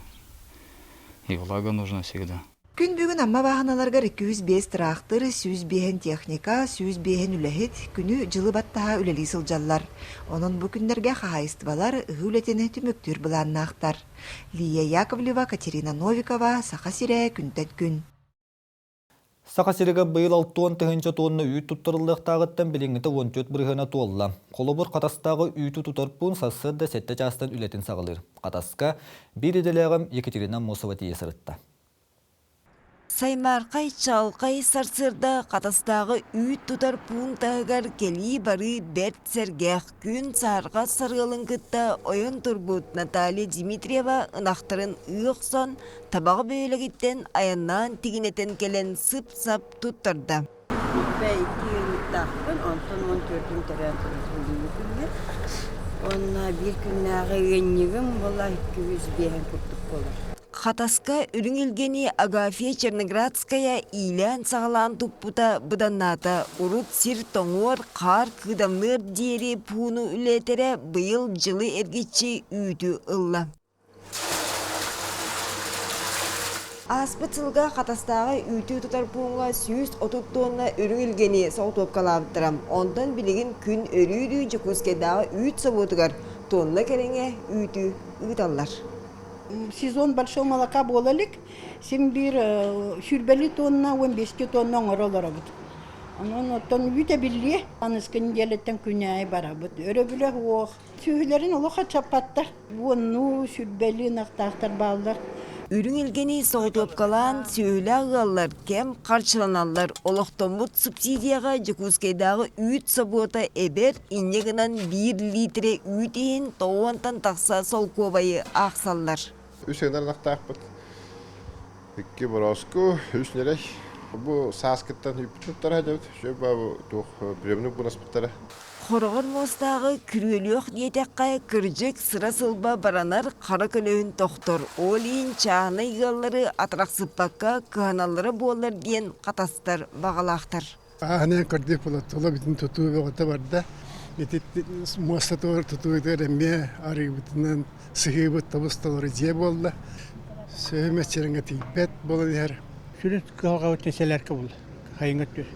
[SPEAKER 11] и влага нужна всегда.
[SPEAKER 7] Күн бүгүн Амма бааһыналарыгар 205 тыраахтыр, 105 техника, 105 үлэһит күнү-дьылы баттаһа үлэлии сылдьаллар. Онон бу күннэргэ хаһаайыстыбалар ыһыы үлэтин түмүктүүр былааннаахтар. Лия Яковлева, Катерина Новикова, Саха сирэ, күнтэн күн.
[SPEAKER 1] Саха сиригэр быйыл 60 тыһыынча тонна үүт туттарыллыахтааҕыттан билиҥҥитэ 14 бырыһыана туолла. Холобур, Хатастааҕы үүтү тутар пуун сарсыарда сэттэ чаастан үлэтин саҕалыыр. Хатаска биир идэлээҕим Екатерина Аммосова тиийэ сырытта.
[SPEAKER 12] Саймаархай чаҕылхай сарсыарда Хатастааҕы үүт тутар пуун таһыгар кэлии-барыы бэрт сэргэх, күн саһарҕа сарыалын кытта ойон турбут Наталья Дмитриева ынахтарын ыы охсон, Табаҕа бөһүөлэгиттэн айаннаан тигинэтэн кэлэн сып-сап туттарда.
[SPEAKER 13] Икки ыйыттаахпын, онтон 14-үн төрөөн турар бүгүҥҥү күҥҥэ. Уонна биир күннээҕи ыанньыгым буола 205 курдук буолар.
[SPEAKER 12] Хатаска үрүҥ илгэни Агафья Черноградская иилээн-саҕалаан туппута быданнаата. Урут сир тоҥуор, хаар кыыдамныар диэри пууну үлэтэрэ быйыл дьылы эргиччи үүтү ылла. Ааспыт сылга Хатастааҕы үүтү тутар пууҥҥа 130 тонна үрүҥ илгэни соҕотуопкалаабыттара. Онтон билигин күн өрүү-өрүү Дьокуускайдааҕы үүт собуотугар тонна кэриҥэ үүтү ыыталлар.
[SPEAKER 14] Сезон большого молока буола илик. Син биир сүүрбэлии тонна, 15 тонна оҥоро олоробут. Онон оттон үүт эбиллиэ. Аныскы нэдиэлэттэн күн аайы барабыт. Өрөбүлэ суох. Сүөһүлэрин олох аччаппаттар. Уоннуу, сүрбэлии ынахтаахтар бааллар.
[SPEAKER 12] Үрүҥ илгэни соҕотуопкалаан сүөһүлээх ыаллар кэм харчыланаллар. Олохтоммут субсидияҕа Дьокуускайдааҕы үүт собуота эбэр, инньэ гынан биир литрэ үүт иһин тоҕуонтан тахса солкуобайы аахсаллар.
[SPEAKER 15] Үс ынар ынахтаахпыт. Икки борооску, үс ньирэй. Бу сааскыттан үүппүт туттара сылдьабыт. Үчүгэй туох приемник бунаспыттара.
[SPEAKER 12] Хороҕор муостааҕы күрүөлүөх диэтэххэ, кырдьык, сыра-сылба баранар хара көлөһүн тохтор, ол иһин чааһынай ыаллары атарахсыппакка кыһаналлара буоллар диэн хатастар баҕалаахтар.
[SPEAKER 8] Ааһынан көрдүк буолар, бүтүн тутуу бөҕөтө барда. Ити муоста тутуутугар эмиэ арыыбытынан сыһыыбыт тобус-толору дьиэ буолла. Сүөһү мэччирэҥҥэ тиийбэт буолан иһэр.
[SPEAKER 16] Сүрүн кыһалҕабыт сэлээркэ буолла. Хайыҥҥа түс.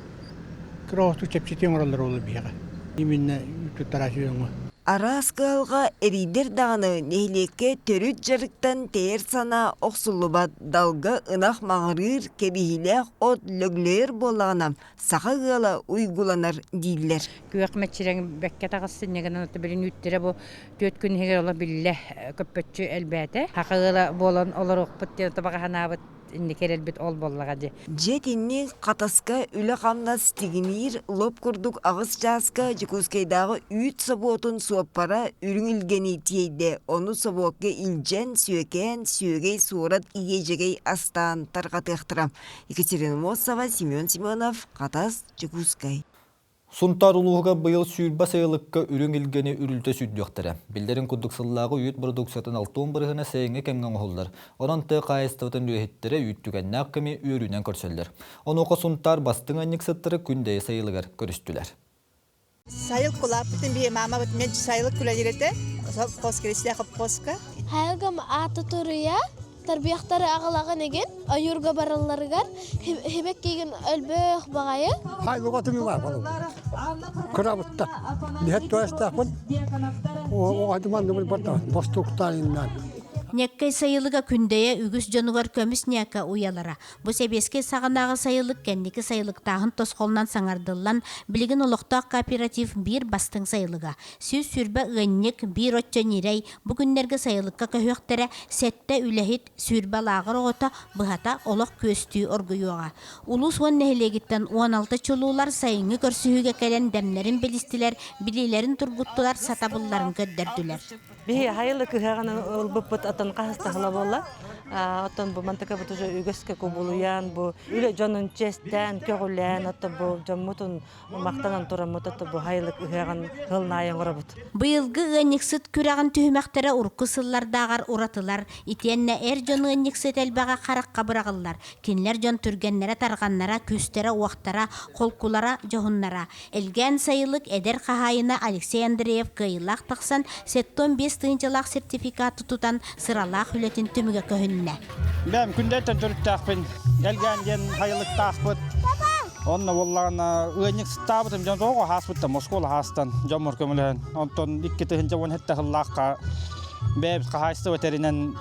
[SPEAKER 16] Кыра оҕотук чэпчэтии оҥороллор буолла биһиэхэ. Именно туттарааччы дьоҥҥо.
[SPEAKER 12] Араас кыһалҕа эрийдэр даҕаны нэһилиэккэ төрүт дьарыктан тэйэр санаа охсуллубат, далга ынах маҕырыыр, кэбиһиилээх от лөглөйөр буоллаҕына, саха ыала уйгуланар дииллэр.
[SPEAKER 17] Күөх мэччирэҥ бэккэ таҕыссын ньыгынан билин үүттэрэ бу түөрт күн иһигэр олох биллэ көппөччү элбээтэ. Саха ыала буолан олоруохпут диэн табаҕа санаабыт инники эрэлбит ол буоллаҕа дии.
[SPEAKER 12] Дьэ итинник Хатаска үлэ-хамнас тигиниир лоп курдук аҕыс чааска Дьокуускайдааҕы үүт собуотун суоппара үрүҥ илгэни тиэйдэ. Ону собуокка илдьэн, сүөкээн, сүөгэй суорат иэдьэгэй астаан тарҕатыахтара. Екатерина Мосова, Семен Семенов, Хатас, Дьокуускай.
[SPEAKER 1] Сунтаар улууһугар быйыл 20 сайылыкка үрүҥ илгэни үрүлтэ сүүрдүөхтэрэ. Биллэрин курдук сыллааҕы үүт продукциятын 60 бырыһына сайыҥҥы кэмҥэ оҥоһуллар. Онон тыа хаһаайыстыбатын үлэһиттэрэ үүт түгэннээх кэми үөрүүнэн көрсөллөр. Онуоха Сунтаар бастыҥ ыанньыксыттара Күндэйэ сайылыгар көрүстүлэр.
[SPEAKER 18] Сайыл кулааппытын биһи маамабыт мен сайылык күлэлир этэ. Совхоз кирислээх совхозка.
[SPEAKER 19] Хайылгам аата туруйа Тарбыйахтары аҕалаҕын игин ойуурга баралларыгар хибэккигин өлбөөх баҕайы.
[SPEAKER 20] Хайлыгатым бар Кырабытта. Лиһэт туостаахпын. Оҕодуманныбын барда. Бостуктаайыннан.
[SPEAKER 21] Ньэккэй сайылыга Күндэйэ үгүс дьонугар көмүс ньээкэ уйалара. Бу сэбиэскэй саҕанааҕы сайылык кэнники сайылыктааһын тосхолунан саҥардыллан, билигин олохтоох кооператив биир бастыҥ сайылыга. 120 ыанньык, биир оччо ньирэй бу күннэргэ сайылыкка көһүөхтэрэ, сэттэ үлэһит, 20 лааҕыр оҕото, быһата, олох күөстүү оргуйуоҕа. Улуус уон нэһилиэгиттэн 16 чулуулар сайыҥҥы көрсүһүүгэ кэлэн дэмнэрин билистилэр, билиилэрин тургуттулар, сатабылларын көрдөрдүлэр.
[SPEAKER 22] Биһи хайылы кыһаҕын ылбыппыт атын хаһыстаһыла буолла.
[SPEAKER 2] Оттон бу мантакабыт уже үгэскэ кубулуйан, бу үлэ дьонун чиэстээн, көҕүлээн, оттон бу дьоммутун махтанан тураммыт, оттон бу хайылык ыһыаҕын һылнаайы оҥоробут.
[SPEAKER 21] Быйылгы ыанньыксыт күрэҕин түһүмэхтэрэ урукку сыллардааҕар уратылар, итиэннэ эр дьон ыанньыксыт элбэҕэ харахха быраҕыллар. Кинилэр дьон түргэннэрэ-тарҕаннара, күүстэрэ-уохтара, холкулара, дьоһуннара. Элгээн сайылык эдэр хаһаайына Алексей Андреев кыайыылаах тахсан, 75 тыһыынчалаах сертификаты тутан, сыралаах үлэтин түмүгэ көһүннэ.
[SPEAKER 22] Бэм күндэлтэн төрүттээхпин. Элгээн диэн хайылыктаахпыт. Онно буоллаҕына ыанньыксыттаабытым дьон тоҕо хааспыттан Москуола хаастан дьоммор көмөлөһөн. Онтон 2017 сыллаахха бэйэбит хаһаайыстыба тэринэн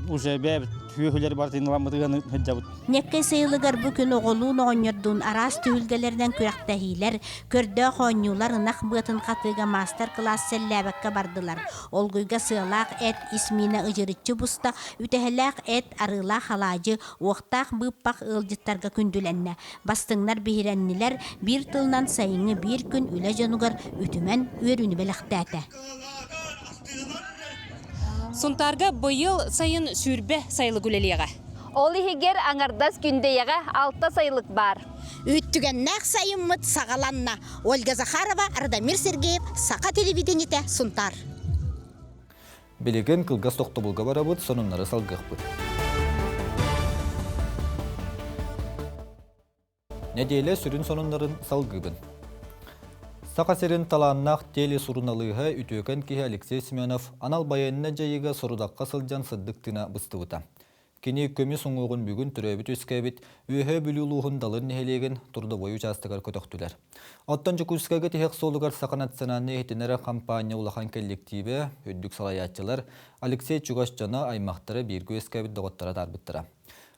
[SPEAKER 22] уже бэйэбит сүөһүлэри барытын ыламмыт ыаны сылдьабыт.
[SPEAKER 21] Ньэккэй сайылыгар бу күн оҕолуун оҕонньордуун араас түһүлгэлэринэн күрэхтэһиилэр, көрдөөх оонньуулар ынах быатын хатыыга маастар-кылаас сэллээбэккэ бардылар. Олгуйга сыалаах эт, ис миинэ ыдьырыччы буста, үтэһэлээх эт, арыылаах алаадьы, уохтаах быыппах ыалдьыттарга күндүлэннэ. Бастыҥнар биһирэннилэр, биир тылынан сайыҥҥы биир күн үлэ дьонугар үтүмэн үөрүүнү бэлэхтээтэ.
[SPEAKER 23] Сунтаарга быйыл сайын 20 сайылык үлэлиэҕэ.
[SPEAKER 24] Ол иһигэр аҥардас Күндэйэҕэ алта сайылык баар.
[SPEAKER 21] Үүттүгэннээх сайыммыт саҕаланна. Ольга Захарова, Радомир Сергеев, Саха телевидениетэ, Сунтаар.
[SPEAKER 1] Билигин кылгас тохтобулга барабыт, сонуннары салгыахпыт. Нэдиэлэ сүрүн сонуннарын салгыыбын. Саха сирин талааннаах телесуруналыыһа үтүөкэн киһи Алексей Семенов анал байыаннай дьайыыга сорудахха сылдьан сырдык тыына быстыбыта. Кини көмүс уҥуоҕун бүгүн төрөөбүт-үөскээбит Үөһээ Бүлүү улууһун Далыр нэһилиэгин трудовой учаастагар көтөхтүлэр. Оттон Дьокуускайга тиһэх суолугар Саха национальнай иһитиннэрэр хампаанньа улахан кэлликтиибэ, үрдүк салайааччылар Алексей чугас дьоно, аймахтара бииргэ үөскээбит доҕотторо атаарбыттара.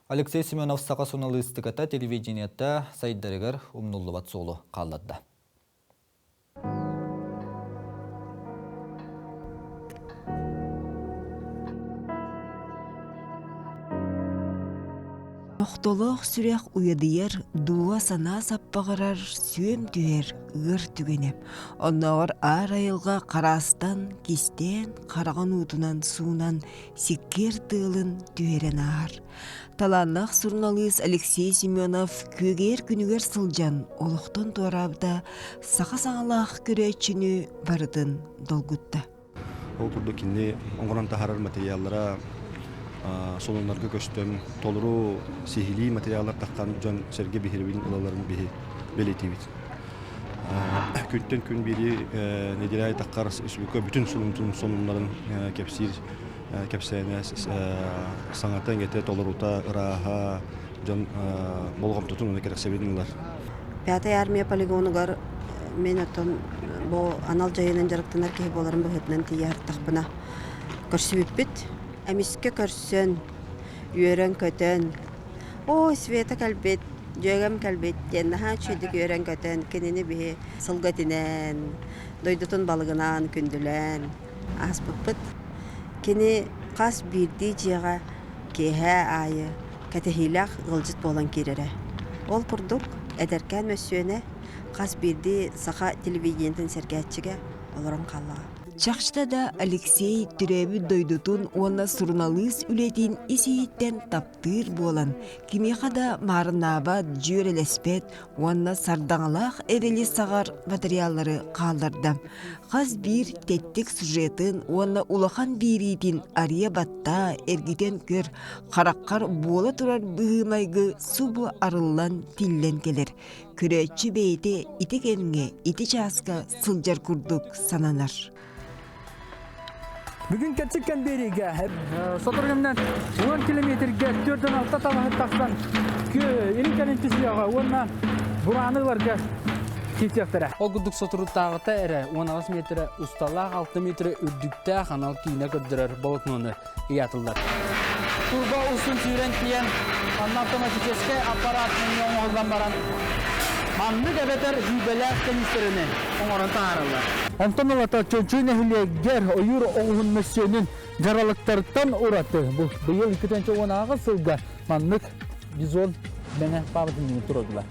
[SPEAKER 1] Алексей Семенов саха суруналыыстыката телевидениета сайдарыгар умнуллубат суолу хаалларда.
[SPEAKER 12] Охтолоох сүрэх уйадыйар, дууһа санаа саппаҕырар, сүөм түһэр ыар түгэнэ. Оннооҕор аар айылҕа хараастан, кистээн, хараҕын уутунан суунан, сиккиэр тыалын түһэрэн ааһар. Талааннаах суруналыыс Алексей Семенов күөгэйэр күнүгэр сылдьан олохтон туораабыта саха саҥалаах көрөөччүнү барытын долгутта.
[SPEAKER 25] Ол курдук кини оҥорон таһаарар материаллара сонуннарга көстөн, толору сиһилии материаллар таххан дьон сэргэ биһирэбилин ылаларын биһи бэлиэтиибит. Күнтэн күн биири нэдиэлэ аайы таххар республика бүтүн сонуннарын кэпсиир кэпсээнэ саҥата-иҥэтэ толорута ырааһа дьон болҕомтотун уонна кэрэхсэбилин ылар.
[SPEAKER 26] Пятая армия полигонугар мен оттон бу анал дьайыынан дьарыктанар киһи буоларым быһыытынан тиийэ сырыттахпына көрсүбүппүт. Эмискэ көрсөн, үөрэн-көтөн, «Оо, Света кэлбит, дьүөгэм кэлбит» диэн наһаа үчүгэйдик үөрэн-көтөн, кинини биһи сылгы этинэн, дойдутун балыгынан күндүлээн ааспыппыт. Кини хас биирдии дьиэҕэ киэһэ аайы кэтэһиилээх ыалдьыт буолан киирэрэ. Ол курдук, эдэркээн мөссүөнэ хас биирдии саха телевидениетын сэргээччигэ олорон хааллаҕа.
[SPEAKER 12] Чахчыта да Алексей төрөөбүт дойдутун уонна суруналыыс үлэтин ис-иһиттэн таптыыр буолан, кимиэхэ да маарыннаабат, дьүөрэлэспэт уонна сардаҥалаах эрэли саҕар материаллары хаалларда. Хас биир тэттик сюжетын уонна улахан биэриитин арыйа баттаа, эргитэн көр, хараххар буола турар быһыы-майгы субу арыллан тиллэн кэлэр. Көрөөччү бэйэтэ ити кэмҥэ, ити чааска сылдьар курдук сананар.
[SPEAKER 27] Бүгүн кэрчик кэмбиэригэ сотору кэминэн 10 километргэ 4-6 талаһыт тахсан илин кэлин түсүөҕэ уонна бурааны ыларга киирсиэхтэрэ.
[SPEAKER 28] Ол курдук соторутааҕыта эрэ 18 метрэ усталаах 6 метрэ үрдүктээх анал киинэ көрдөрөр болотунону ыйаатыллар.
[SPEAKER 27] Турба устун сүүрэн тиийэн, манна автоматическай аппарат нөҥүө оҥоһуллан баран, маннык эбэтэр сүүрбэлээх кэнистэрини оҥорон таһаараллар. Онтон ылата Чочуй нэһилиэгэр ойуур оҕуһун мөссүөнүн дьаралыктарыттан ураты бу быйыл 2018 сылга маннык бизон мэҥэ пааматынньыгын туруордулар.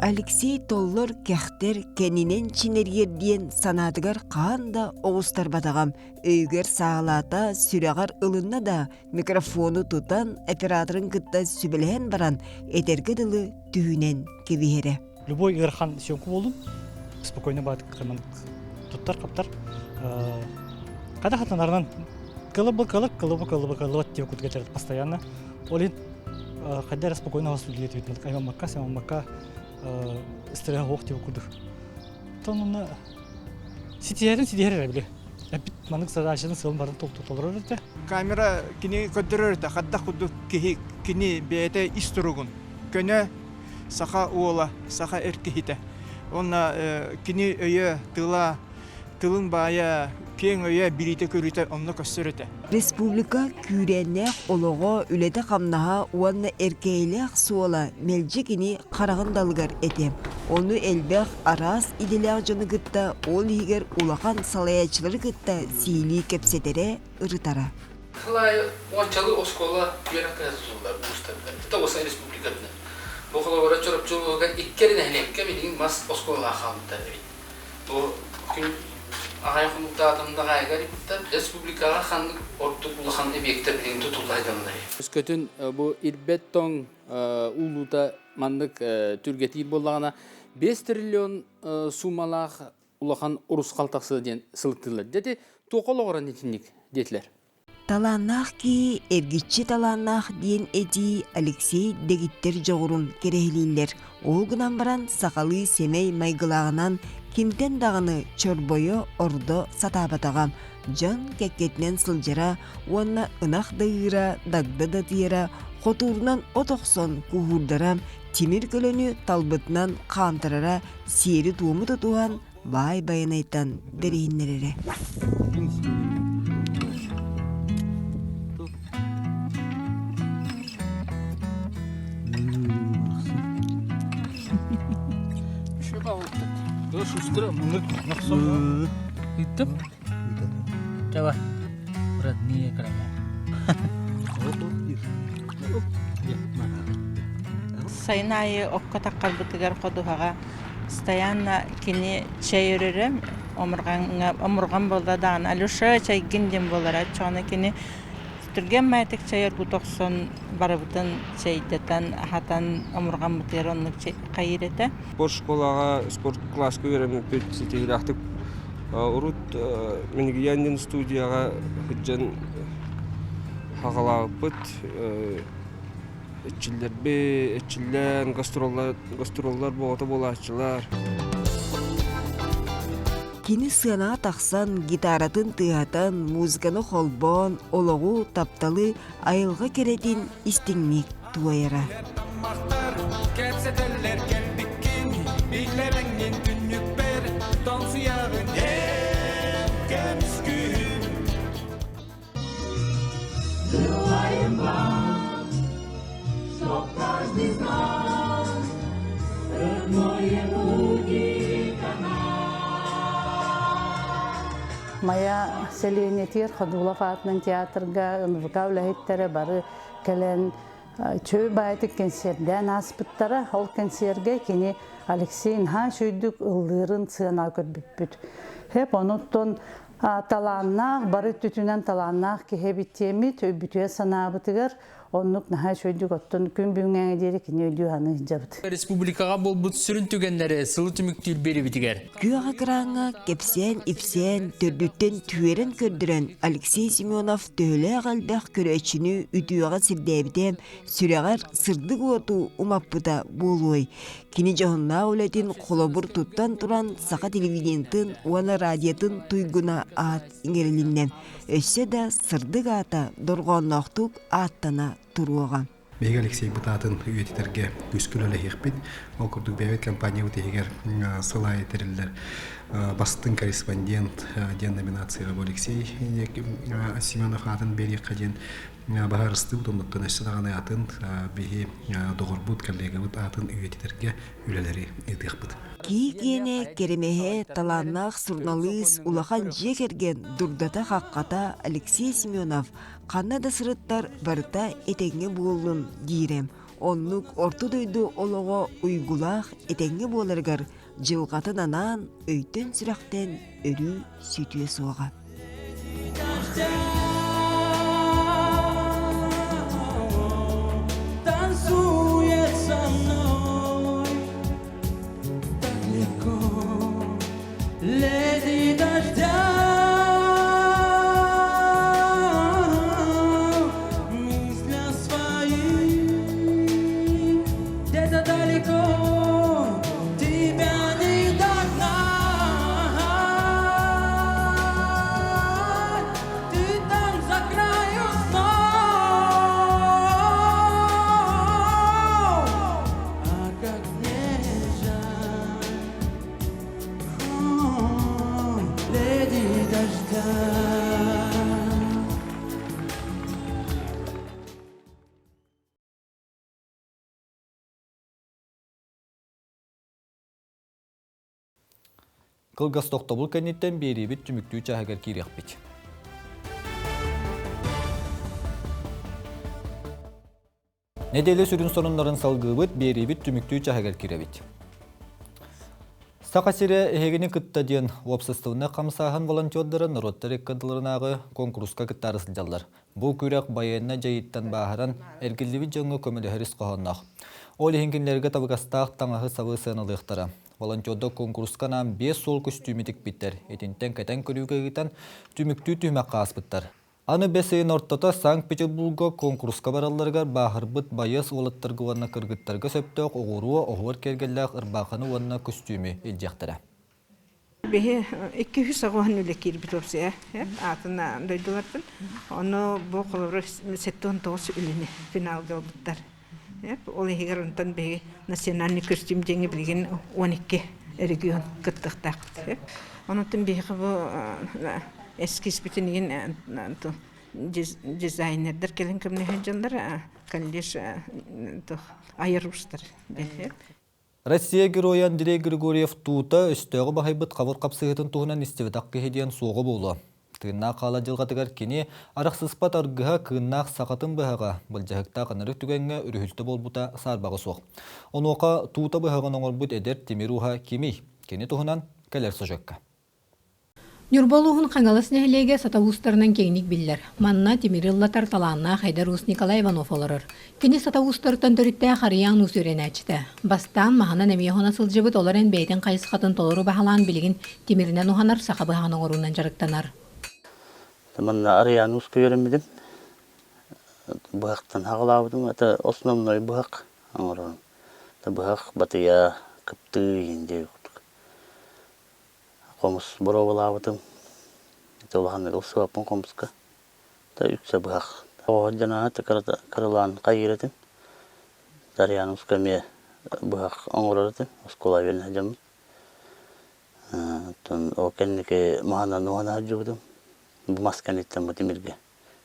[SPEAKER 12] Алексей толлор кэхтэр кэнинэн чинэрийэр диэн санаатыгар хаһан да оҕустарбатаҕым. Өйүгэр саалаата, сүрэҕэр ылынна да микрофону тутан операторын кытта сүбэлэһэн баран этэргэ дылы түһүнэн кэбиһэрэ.
[SPEAKER 3] Любой ыарахан съемка буолун, спокойно баат туттар-хаптар. Когда хатанарынан кылыбы кылык, кылыбы кылыбы кылыбат деп кутга постоянно. Ол иһин хайда эрэ спокойно судья этибит аймаммакка, сэмаммакка стресс суох деп курдук. Тон ситиһэрин ситиһэр эрэ били. Эппит маннык задачатын сылын барын толорор этэ.
[SPEAKER 4] Камера кини көрдөрөр этэ, хаддах курдук киһи кини бэйэтэ ис туругун көнө саха уола, саха эр киһитэ. Уонна кини өйө, тыла, тылын баайа, киэҥ өйө, билиитэ-көрүүтэ онно көстөр этэ.
[SPEAKER 12] Республика күүрээннээх олоҕо, үлэтэ-хамнаһа уонна эркээйилээх суола мэлдьи кини хараҕын далыгар этэ. Ону элбэх араас идэлээх дьону кытта, ол иһигэр улахан салайааччылары кытта сиилии кэпсэтэрэ, ырытара.
[SPEAKER 5] Сыл аайы уончалыы оскуола үөрэх кыһата тутуллар улуустарга, тоҕуса республикатынан. Бу холобура Чурапчы улууһугар икки эрэ нэһилиэккэ билигин мас оскуолалаах хаалбыттар эбит. Бу күн аҕай хонуктаатым даҕайыгар иппиттэр. Республикаҕа ханнык ордук улахан объектар билигин тутулла сылдьалларый?
[SPEAKER 28] Өскөтүн бу ирбэт тоҥ уулуута маннык түргэтиир буоллаҕына 5 триллион суумалаах улахан урусхал тахсыа диэн сылыктыыллар. Дьэ туох олоҕуран итинник диэтилэр.
[SPEAKER 12] Талааннаах киһи эргиччи талааннаах диэн этии Алексей дэгиттэр дьоҕурун кэрэһилииллэр. Ол гынан баран сахалыы сэмэй майгылааҕынан кимтэн даҕаны чорбойо ордо сатаабатаҕа. Дьон кэккэтинэн сылдьара уонна ынах да ыыра, дагда да тыйара, хотуурунан от охсон куһуурдара, тимир көлөнү талбытынан хаамтарара сиэри-туому тутуһан баай байанайтан бэриһиннэрэрэ.
[SPEAKER 28] Давай, родные края.
[SPEAKER 18] Сайын аайы окко таххарбытыгар ходуһаҕа Постоянно кини чэй өрөрө, омурҕан буолла даҕаны Алеша чэйгин диэн буолара. Оччоҕуна кини түргэн маятык чэй оргута охсон барыбытын чэйдэтэн, аһатан омурҕаммытыгар оннук хайыыр этэ.
[SPEAKER 6] Спорт школаҕа, спорт класска үөрэммиппит ситиһиилээхтик урут Минигиян диэн студияҕа сылдьан хаҕалаабыппыт. Эрчиллэрби, эрчиллэн, гастроллар, гастроллар буолата буолааччылар.
[SPEAKER 12] Кини сыанаҕа тахсан, гитаратын тыаһатан, музыканы холбоон, олоҕу, тапталы, айылҕа кэрэтин истиҥник туойара.
[SPEAKER 7] Кэпсэтэллэр кэлбиккин, биллэрэҥҥин түннүкпэр, тоҥсуйаҕын эн көмүскүүм.
[SPEAKER 9] Майа сэлиэнньэтигэр Ходулов аатынан театрга НВК үлэһиттэрэ бары кэлэн чөй баайтык кэнсиэрдээн ааспыттара. Ол кэнсиэргэ кини Алексей наһаа үчүгүйдүк ыллыырын сыана көрбүппүт. Хэп онуттан Талааннаах, бары өттүтүнэн талааннаах киһи эбит диэммит, өйбүтүгэр санаабытыгар оннук наһаа үчүгэйдик оттон күн бүгүҥҥэ диэри кини өйдүү саныы сылдьабыт.
[SPEAKER 28] Республикаҕа буолбут сүрүн түгэннэри сылы түмүктүүр биэриибитигэр.
[SPEAKER 12] Күөх экраҥҥа кэпсээн-ипсээн, төрдүттэн түөрэн көрдөрөн Алексей Семенов төһөлөөх элбэх көрөөччүнү үтүөҕэ сирдээбитэ, сүрэҕэр сырдык уоту умаппыта буолуой? Кини дьоһуннаах үлэтин холобур туттан туран саха телевидениетын уонна радиотын туйгуна аат иҥэрилиннэ. Өссө да сырдык аата дорҕоонноохтук ааттана туруоҕа.
[SPEAKER 25] Биһиги Алексейбыт аатын үйэтитэргэ күүскэ үлэлэһиэхпит. Ол курдук бэйэбит компаниябыт иһигэр сыл аайы тэриллэр бастыҥ корреспондент диэн номинацияҕа бу Алексей Семенов аатын биэриэххэ диэн Баһаарыстыбыт оннуттан өссө даҕаны атын биһи доҕорбут, коллегабыт аатын үйэтитэргэ үлэлэри ыытыахпыт.
[SPEAKER 12] Кии киэнэ кэрэмэһэ, талааннаах суруналыыс, улахан дьиэ кэргэн Оннук орто дойду олоҕо уйгулаах этэҥҥэ буоларыгар дьылҕатын анаан өйтөн-сүрэхтэн өрүү сүтүө суоҕа.
[SPEAKER 7] Танцует со мной так легко леди дождя. Мысля своих где-то далеко тебя не догнать. Ты там за краю снов, а как мне жаль, леди дождя.
[SPEAKER 1] Кылгас тохтобул кэнниттэн биэриибит түмүктүү чааһыгар киириэхпит. Нэдиэлэ сүрүн сонуннарын салгыыбыт, биэриибит түмүктүү чаһыгар киирэбит. Саха сирэ эһигини кытта диэн уопсастыбаннай хамсааһын волонтердара норуоттар ыккардыларынааҕы куонкуруска кыттаары сылдьаллар. Бу күрэх байыаннай дьайыыттан бааһыран, эргиллибит дьоҥҥо көмөлөһөр ис хоһоонноох. Ол иһин кинилэргэ табыгастаах таҥаһы-сабы сыаналыахтара. Волонтердар куонкуруска анаан 5 суол көстүүмү тикпиттэр. Итинтэн кэтэн көрүүгэ ыытан, түмүктүү түһүмэххэ ааспыттар. Аны бэс ыйын ортото Санкт-Петербурга куонкуруска баралларыгар бааһырбыт байыас уолаттарга уонна кыргыттарга сөптөөх оҕуруо оһуор киэргэллээх ырбаахыны уонна көстүүмү илдьиэхтэрэ.
[SPEAKER 8] Биһи 200 оҕоһун үлэ киирбит уопсайа атын дойдулартан. Ону бу холобура 79 үлэни финалга ылбыттар. Ол иһигэр онтон биһиги национальный костюм диэҥҥэ билигин 12 регион кыттыахтаахпыт. Онтон биһиги бу эскизпитин игин дизайнердар кэлэн көмөлөһөн дьоннор колледж айар уустар.
[SPEAKER 1] Россия Геройа Андрей Григорьев туута өстөөҕү баһыйбыт хабыр хапсыһыытын туһунан истибэтэх киһи диэн суоҕа буолуо. Тыыннаах хаала дьылҕатыгар кини арахсыспат аргыһа кыыннаах сахатын быһаҕа былдьаһыктаах ынырык түгэҥҥэ өрүһүлтэ буолбута саарбаҕа суох. Онуоха туута быһаҕын оҥорбут эдэр тимир ууһа кимий? Кини туһунан кэлэр сюжекка.
[SPEAKER 10] Ньурба улууһун Хаҥалас нэһилиэгэ Сата уустарынан киэҥник биллэр. Манна тимири ыллатар талааннаах эдэр уус Николай Иванов олорор. Кини Сата уустарыттан төрүттээх Арыйаан уус үөрэнээччитэ. Бастаан маһынан эмиэ уһана сылдьыбыт, ол эрэн бэйэтин хайысхатын толору баһылаан билигин тимиринэн уһанар саха быһаҕын оҥоруунан дьарыктанар.
[SPEAKER 11] Манна Арыйаан ууска үөрэммитим. Быһахтан хаҕалаабытым. Это основной быһах оҥорорум. Быһах, батыйа, кыптыы иһин диэбит курдук. Хомус боруобалаабытым. Ити улаханнык ылсыбаппын хомуска. Да үксэ быһах. Оҕо дьанаһа кыралаан хайыыр этим. Дарьяновска эмиэ быһах оҥорор этим. Оскуола үөрэнэ сылдьаммын. Оттон ол кэнники маһынан уһана сылдьыбытым. Бу мас кэнниттэн бу тимиргэ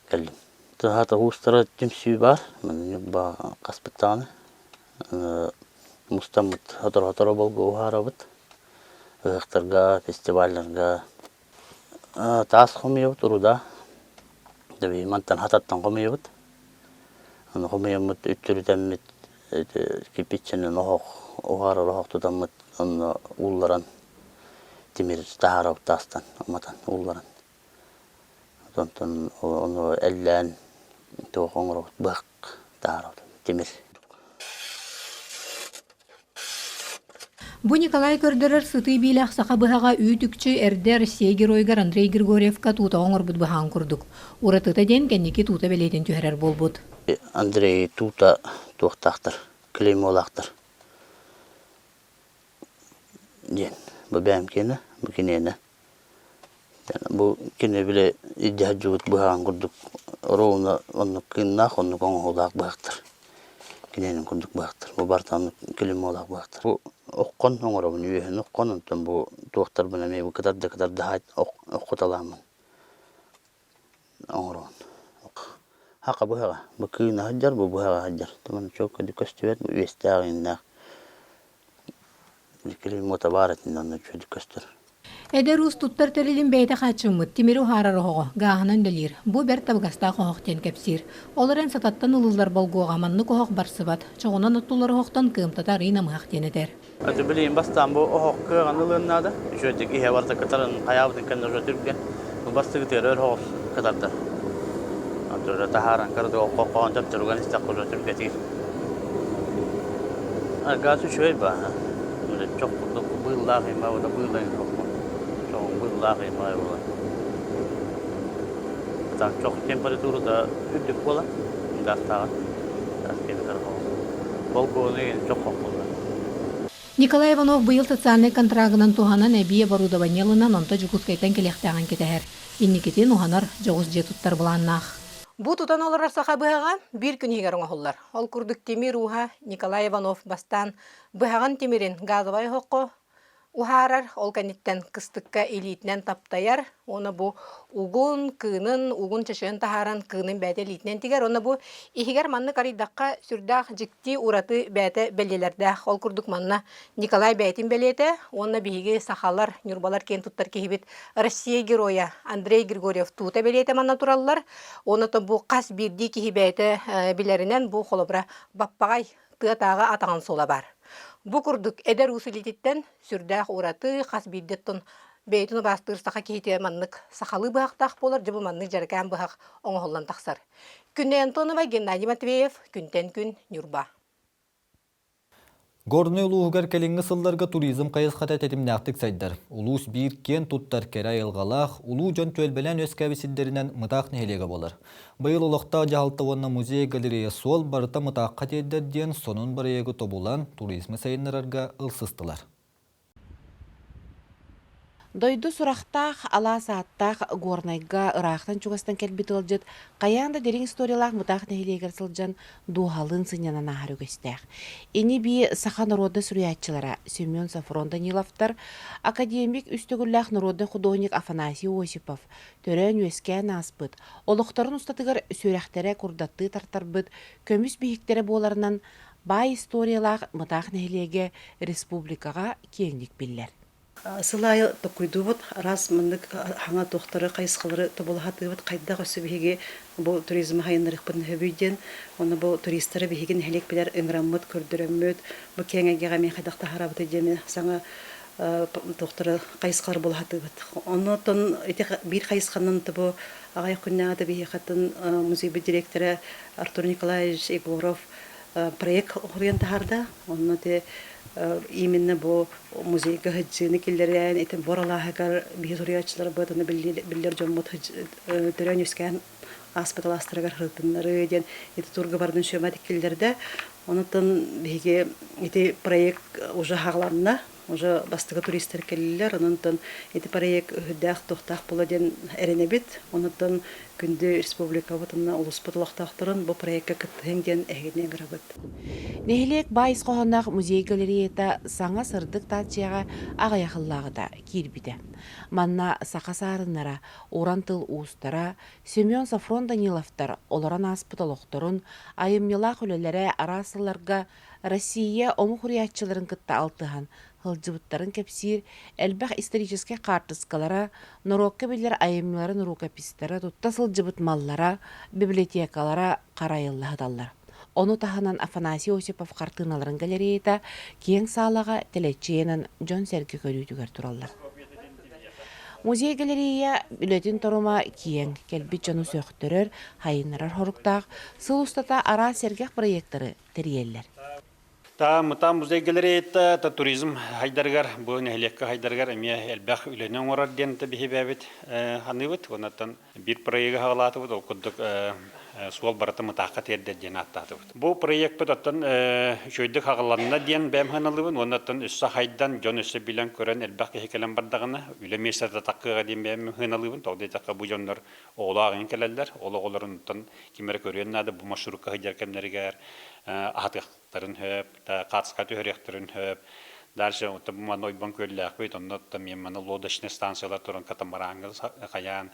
[SPEAKER 11] кэллим. Тыһаата уустара түмсүү баар. Манна хаспыт даҕаны. Мустаммыт сотору-сотору оболго уһаарабыт. Ыһыахтарга, фестивалларга таас хомуйабыт, руда. Дьэ мантан хататтан хомуйабыт. Аны хомуйаммыт үттүрүтэммит кирпиччэнэн оһох, уһаарар оһох тутаммыт онно уулларан тимир таһаарабыт таастан уматан уулларан. Онтон ону эллээн туох оҥоробут быһах таһаарабыт тимир.
[SPEAKER 10] Бу Николай көрдөрөр сытыы биилээх саха быһаҕа үүт-үкчү эрдэ Россия геройугар Андрей Григорьевка туутаҕа оҥорбут быһаҕын курдук. Уратыта диэн кэнники туута бэлиэтин түһэрэр буолбут.
[SPEAKER 11] Андрей туута туохтаахтар, клеймолаахтар диэн. Бу бэйэм киэнэ, бу киниэнэ. Бу кини били илдьэ сылдьыбыт быһаҕын курдук ровно оннук кыыннаах, оннук оҥоһуулаах быһахтар. Киниэнин курдук быһахтар. Бу барыта оннук клеймолаах быһахтар. Бу оххон оҥоробун, үөһүн оххон, онтон бу туохтарбын эмиэ бу кытарда-кытарда оххуталааммын оҥоробун. Хака быһаҕа. Бу кыына сылдьар, бу быһаҕа сылдьар. Туман чуокка көстүбэт, бу үөстээх иҥнээх. Клеймота баар этин онно үчүгэйдик көстөр.
[SPEAKER 10] Эдэр уус туттар тэрилин бэйэтэ хааччыммыт, тимири уһаарар оһоҕо, гааһынан үлэлиир. Бу бэрт табыгастаах оһох диэн кэпсиир. Ол эрэн сататтан ылыллар болгуоҕа маннык оһох барсыбат. Чоҕунан оттуллар оһохтон кыамтата арыый намыһах диэн этэр.
[SPEAKER 11] Это билигин бастаан бу оһох кыаҕын ылыан наада. Үчүгэйдик иһэ барыта кытарын хайаабытын кэннэ уже түргэн. Бу бастыгытыгар өр оһох кытардар. Антон таһааран кырдык оккоон төптөрүгэн истэххэ уже түргэтиир. Газ үчүгэй баана. Чох курдук быыллаах има ута быыллаын суохпун. Чоҕун быыллаах има буолар. Так чох температурата үрдүк буолар. Газтааҕар. Газ кэмигэр Болгуону чох хоххуллар.
[SPEAKER 10] Николай Иванов быйыл социальнай контрагынан туһанан эбии оборудование ылынан онто Дьокуускайтан кэлиэхтээҕин кэтэһэр. Инникитин уһанар дьоҕус дьиэ туттар былааннаах. Бу тутан олорор саха быһаҕа биир күн иһигэр оҥоһуллар. Ол курдук тимир ууһа Николай Иванов бастаан быһаҕын тимирин газовай оһоххо уһаарар, ол кэнниттэн кыстыкка илиитинэн таптайар, уонна бу угун, кыынын, угун чочуйан таһааран кыынын бэйэтэ илиитинэн тигэр. Уонна бу иһигэр маннык арыйдахха сүрдээх дьикти ураты бэйэтэ бэлиэлэрдээх. Ол курдук манна Николай бэйэтин бэлиэтэ уонна биһиги сахалар, ньурбалар киэн туттар киһибит Россия геройа Андрей Григорьев туута бэлиэтэ манна тураллар. Уонна бу хас биирдии киһи бэйэтэ билэринэн бу холобура баппаҕай тыатааҕы атаҕын суола баар. Бу курдук эдэр уус илиититтэн сүрдээх ураты хас биирдиттэн бэйэтин убаастыыр саха киһитэ маннык сахалыы быһахтаах буолар, дьэ бу маннык дьэрэкээн быһах оҥоһуллан тахсар. Күннэй Антонова, Геннадий Матвеев, Күнтэн күн, Ньурба.
[SPEAKER 1] Горнай улууһугар кэлиҥҥи сылларга туризм хайысхата тэтимнээхтик сайдар. Улуус биир киэн туттар кэрэ айылҕалаах, улуу дьон түөлбэлээн үөскээбит сирдэринэн Мытаах нэһилиэгэ буолар. Быйыл олохтоох дьаһалта уонна музей-галерея суол барыта Мытаахха тиэрдэр диэн сонун бырайыагы тобулан, туризмы сайыннарарга ылсыстылар.
[SPEAKER 2] Дойду сурахтаах, алаас ааттаах Горнайга ыраахтан-чугастан кэлбит ыалдьыт хайаан да дириҥ историялаах Мытаах нэһилиэгэр сылдьан дууһалыын сынньанан ааһар үгэстээх. Ини-бии саха народнай суруйааччылара Семен Софрон Даниловтар, академик үс төгүллээх народнай художник Афанасий Осипов төрөөн-үөскээн ааспыт, олохторун устатыгар сүрэхтэрэ курдаттыы тартарбыт көмүс биһиктэрэ буоларынан баай историялаах Мытаах нэһилиэгэ республикаҕа киэҥник биллэр.
[SPEAKER 13] Сыл аайы токкуйдуубут, араас маннык хаҥа туохтары, хайысхалары тобулаһатыыбыт, хайдах өссө биһиги бу туризмы хайыннарыахпытын сөбүй диэн. Онно бу туристары биһиги нэһилиэк билэр ыҥыраммыт, көрдөрөммүт, бу киэҥ эйгэҕэ эмиэ хайдах таһаарабытый диэн саҥа туохтары хайысхалары булаһатыыбыт. Оннуттан ити биир хайысханан бу аҕыйах күннээҕитэ биһиэхэтин музейбыт директора Артур Николаевич Егоров проект хоруйан таһаарда. Онно те именно бу музейга сылдьыыны киллэрэн, ити бор алааһыгар биһи суруйааччыларбыт, аны биллэр дьоммут төрөөн үөскээн ааспыт алаастарыгар сырытыннары диэн ити турга бардын сүөмэ киллэрдэ. Онутан биһиги ити проект уже хааланна. Уже бастакы туристар кэллилэр. Онон ити проект үһүрдээх туохтаах буола диэн эрэнэбит. Онуттан күндү республикабыт уонна улууспут олохтоохторун бу проекка кыттыһыҥ диэн эһигини ыҥырабыт.
[SPEAKER 2] Нэһилиэк баай ис хоһоонноох музей галереята саҥа сырдык тааччыйаҕа аҕыйах ыллааҕыта киирбитэ. Манна саха саарыннара, уран тыл уустара Семен Софрон Даниловтар олорон ааспыт олохторун, айымньылаах үлэлэрэ араас сылларга Россия омук уруйааччыларын кытта алтыһан сылдьыбыттарын кэпсиир элбэх историческай хаартыскалара, норуокка биллэр айымньыларын рукопистара, тутта сылдьыбыт маллара, библиотекалара харайылла сыталлар. Ону таһынан Афанасий Осипов хартыыналарын галереята киэҥ саалаҕа тэлэччийэнэн дьон-сэргэ көрүүтүгэр тураллар. Музей галерея үлэтин торума киэҥ, кэлбит дьону сөхтөрөр, хайыннарар соруктаах, сыл устата араас сэргэх проектары тэрийэллэр.
[SPEAKER 14] Та мытаа музей галереята та туризм хайдарыгар бу нэһилиэккэ хайдарыгар эмиэ элбэх үлэни оҥорор диэн биһибээбит ханыыбыт. Оннуттан биир проегы хаҕалаатыбыт, ол курдук суол барыта мытаахха тиэрдэр диэн ааттаатыбыт. Бу проекпыт оттон үчүгэйдик хаҕаланна диэн бэйэм ханалыыбын уонна оттон өссө хайдан, дьон өссө билэн көрөн элбэх киһи кэлэн бардаҕына, үлэ миэстэтэ таккыаҕа диэн бэйэм сыаналыыбын. Тоҕо диэтэххэ бу дьоннор оҕолоох иҥин кэлэллэр, ол оҕолорунтан ким эрэ көрүөн наада бу маршрукка сылдьар кэмнэригэр аһатыахтарын сөп, хаацка түһэриэхтэрин сөп. Дальше манна ойбон күөллээхпит, онно маны лодочный станциялар туран катамараҥҥа хайаан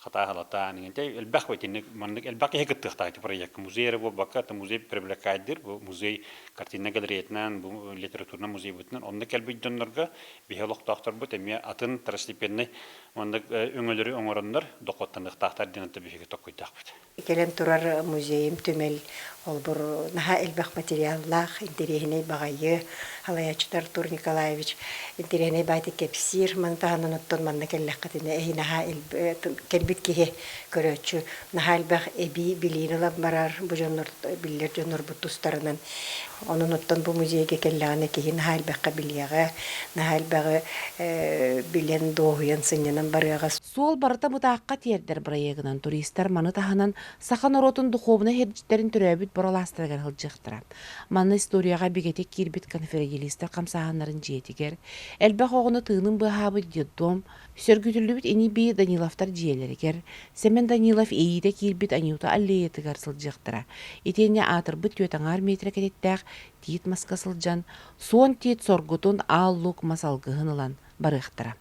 [SPEAKER 14] Хатааһылатаан иҥэнтэй элбэх итинник маннык элбэх киһи кыттыахтаах ити проекка. Музей эрэ буолбакка, это музей привлекайдыр, бу музей картина галереятынан, бу литературнай музейбытынан онно кэлбит дьоннорго биһи олохтоохторбут эмиэ атын второстепенный маннык өҥөлөрү оҥороннор дохуоттаныахтаахтар диэн биһиги токкуйдаахпыт.
[SPEAKER 15] Кэлэн турар музейым түмэл холбур наһаа элбэх материаллаах, интэриэһинэй баҕайы салайааччыта Артур Николаевич интэриэһинэй баайдык кэпсиир. Маны таһынан оттон манна кэллэххитинэ эһи наһаа кэлбит киһи көрөөччү наһаа элбэх эбии билиини ылан барар бу дьоннор биллэр дьоннорбут тустарынан. Онон оттон бу музейга кэллэҕинэ киһи наһаа элбэххэ билиэҕэ, наһаа элбэҕи билэн, дуоһуйан, сынньанан барыаҕа.
[SPEAKER 2] Суол барыта бытаахха тиэрдэр бырайыагынан туристар маны таһынан саха норуотун духуобунай сирдьиттэрин төрөөбүт боролаастарыгар сылдьыахтара. Манна историяҕа бигэтик киирбит конференциалистар хамсааһыннарын дьиэтигэр, элбэх оҕону тыынын быыһаабыт детдом, сөргүтүллүбүт ини-бии Даниловтар дьиэлэригэр, Сэмэн Данилов иэйиитэ киирбит Анюта аллеятыгар сылдьыахтара. Итиэннэ аатырбыт түөрт аҥаар миэтэрэ кэтиттээх тиит маска сылдьан, суон тиит соргутун аал лук мас алгыһын ылан барыахтара.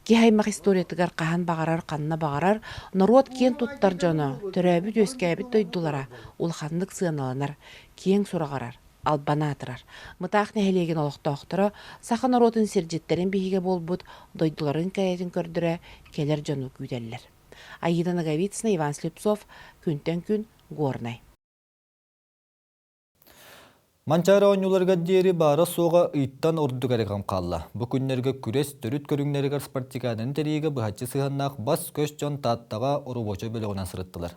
[SPEAKER 2] Киһи аймах историятыгар хаһан баҕарар, ханна баҕарар норуот киэн туттар дьоно, төрөөбүт-үөскээбит дойдулара улаханнык сыаналанар, киэҥ сураҕырар, албан аатырар. Мытаах нэһилиэгин олохтоохторо саха норуотун сирдьиттэрин биһигэ буолбут дойдуларын кэрэтин көрдөрө кэлэр дьону күүтэллэр. Аида Ноговицына, Иван Слепцов, Күнтэн күн, Горнай.
[SPEAKER 1] Манчаары оонньууларыгар диэри баара-суоҕа ыйтан ордук эрэ кэм хаалла. Бу күннэргэ күрэс төрүт көрүҥнэригэр спартакиаданы тэрийиигэ быһаччы сыһыаннаах бас-көс дьон Тааттаҕа оробуочай бөлөҕүнэн сырыттылар.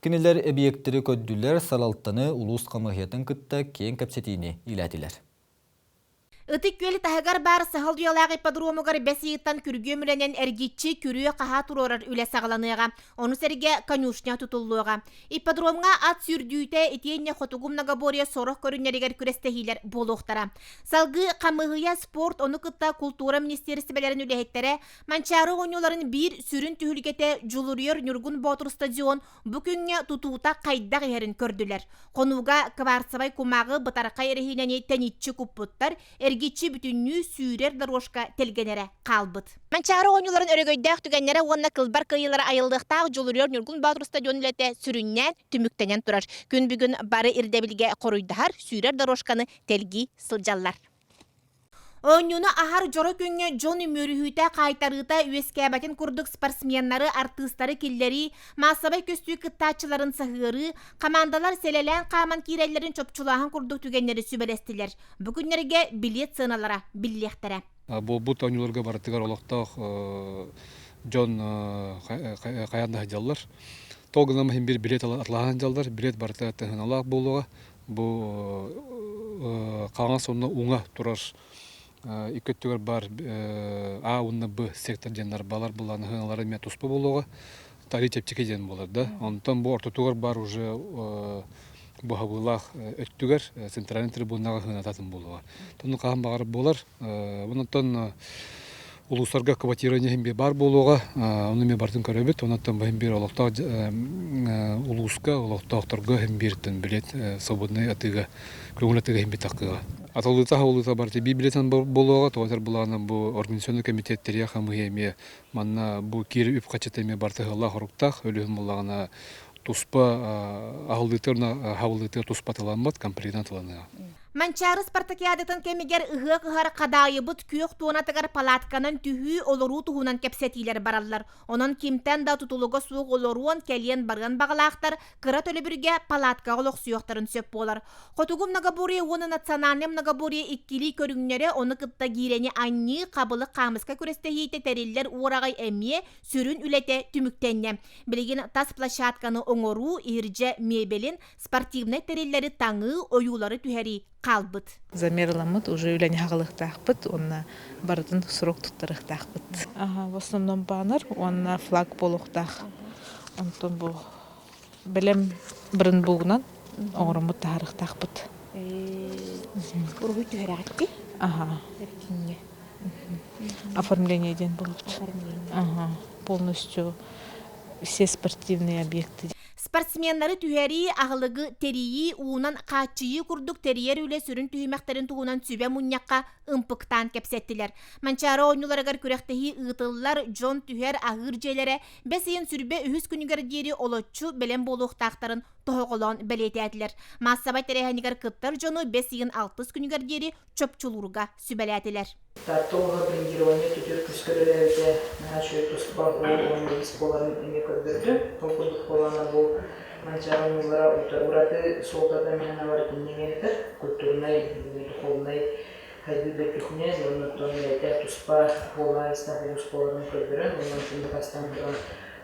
[SPEAKER 1] Кинилэр эбийиэктэри көрдүлэр, салалтаны улуус хамыыһыйатын кытта киэҥ кэпсэтиини иилээтилэр.
[SPEAKER 16] Ытык Күөл таһыгар баар Саһыл уйалаах ипподромугар бэс ыйыттан күргүөм үлэнэн эргиччи күрүө-хаһаа туруорар үлэ саҕаланыаҕа. Ону сэргэ конюшня тутуллуоҕа. Ипподромҥа ат сүүрдүүтэ итиэннэ хотугу многоборье сорох көрүҥнэригэр күрэстэһиилэр буолуохтара. Салгыы хамыыһыйа спорт, ону кытта култуура министиэристибэлэрин үлэһиттэрэ Манчаары оонньууларын биир сүрүн түһүлгэтэ Дьулуруйар Ньургун Боотур стадион бу күҥҥэ тутуута хайдах иһэрин көрдүлэр. Хонууга кварцевай кумааҕы бытархай эрэһиинэни тэниччи куппуттар, эргиччи бүтүннүү сүүрэр дорожка тэлгэнэрэ хаалбыт. Манчаары оонньууларын өрөгөйдөөх түгэннэрэ уонна кылбар кыайыылара айыллыахтаах Дьулуруйар Ньургун Боотур стадион үлэтэ сүрүннээн түмүктэнэн турар. Күн бүгүн бары ирдэбилгэ хоруйдаһар сүүрэр дорожканы тэлгии сылдьаллар. Оонньууну аһар дьоро күҥҥэ дьон үмүөрүһүүтэ, хаайтарыыта үөскээбэтин курдук спортсменнары, артыыстары киллэрии, маассабай көстүү кыттааччыларын саһыарыы, хамаандалар сэлэлээн хааман киирэллэрин чопчулааһын курдук түгэннэри сүбэлэстилэр. Бу күннэргэ билиэт сыаналара биллиэхтэрэ.
[SPEAKER 17] Буолбут оонньууларга барытыгар олохтоох дьон хайаан да сылдьаллар. Тоҕо гынан иһин биир билиэт атылаһан сылдьаллар. Билиэт барыта тыһыналаах буолуоҕа. Бу хаҥас уонна уҥа турар икки өттүгэр баар А уонна Б сектор диэннэр балар былааныһыналара эмиэ туспа буолуоҕа. Тари чэпчэки диэн буолар да. Онтон бу ортотугар баар уже быһабыылаах өттүгэр центральный трибунаҕа сыанататын буолуоҕа. Тону хаһан баҕар буолар. Онтон улуустарга квартирание иһин баар буолуоҕа, ону эмиэ барытын көрөбүт. Онон бу биир олохтоох улууска олохтоохторго иһин бииртэн билиэт свободнай атыыга, көҥүл атыыга иһин битахкыга. Атылыыта хаулыыта барыта биир билиэтин буолуоҕа, тоҕо былаана бу организационный комитет тэрийэ хамыыһыйа эмиэ манна бу киир үп-харчыта эмиэ барыта ыһыллаах-хоруктаах, өлүһүн буллаҕына туспа аһыллыытыгар хабыллыытыгар туспа атыламмат, комплектынан атыланыаҕа.
[SPEAKER 16] Манчаары спартакиадатын кэмигэр ыһыах ыһар хадаайыбыт күөх туонатыгар палатканан түһүү, олоруу туһунан кэпсэтиилэр бараллар. Онон кимтэн да тутулуга суох олоруон, кэлиэн-барыан баҕалаахтар кыра төлөбүргэ палаткаҕа олохсуйуохтарын сөп буолар. Хотугу многоборье уонна национальнай многоборье иккилии көрүҥнэрэ ону кытта гиирэни анньыы, хабылык хаамыска күрэстэһиитэ тэриллэр уораҕай эмиэ сүрүн үлэтэ түмүктэннэ. Билигин тас площадканы оҥоруу, иһирдьэ мебелин, спортивнай тэриллэри таҥыы, ойуулары түһэрии хаалбыт.
[SPEAKER 18] Замерламмыт уже үлэни хаҕылыахтаахпыт уонна барытын срок туттарыахтаахпыт. Ага, в основном баннер уонна флаг буолуохтаах. Онтон бу бэлэм брендбугунан оҥороммут таһаарыахтаахпыт.
[SPEAKER 16] Уруһуй түһэрэҕитти?
[SPEAKER 18] Ага. Оформление диэн буолбут. Ага, полностью все спортивные объекты.
[SPEAKER 16] Спортсменнары түһэрии, аһылыгы тэрийии, уунан хааччыйыы курдук тэрийэр үлэ сүрүн түһүмэхтэрин туһунан сүбэ мунньахха ымпыктаан кэпсэттилэр. Манчаары оонньууларыгар күрэхтэһии ыытыллар, дьон түһэр, аһыыр дьиэлэрэ бэс ыйын сүрбэ үһүс күнүгэр диэри олоччу бэлэм буолуохтаахтарын тоһоҕолоон бэлиэтээтилэр. Маассабай тэрээһинигэр кыттар дьону бэс ыйын алтыс күнүгэр диэри чопчулуурга сүбэлээтилэр.
[SPEAKER 19] Таатта улууһа брендирование өттүтүгэр күүскэ үлэлээбитэ наһаа үчүгэй туспа уол уонна ис буоларын эмиэ көрдөрдө. Ол курдук буоллаҕына бу Манчаары оонньуулара ураты суолтата мин санаабар итиннэ эмиэ этэр. Культурнай, духовнай хайдыы да өттүтүнэн уонна оттон бэйэтэ туспа буолаа-истээх улуус буоларын көрдөрөн уонна онтон дакаастаан туран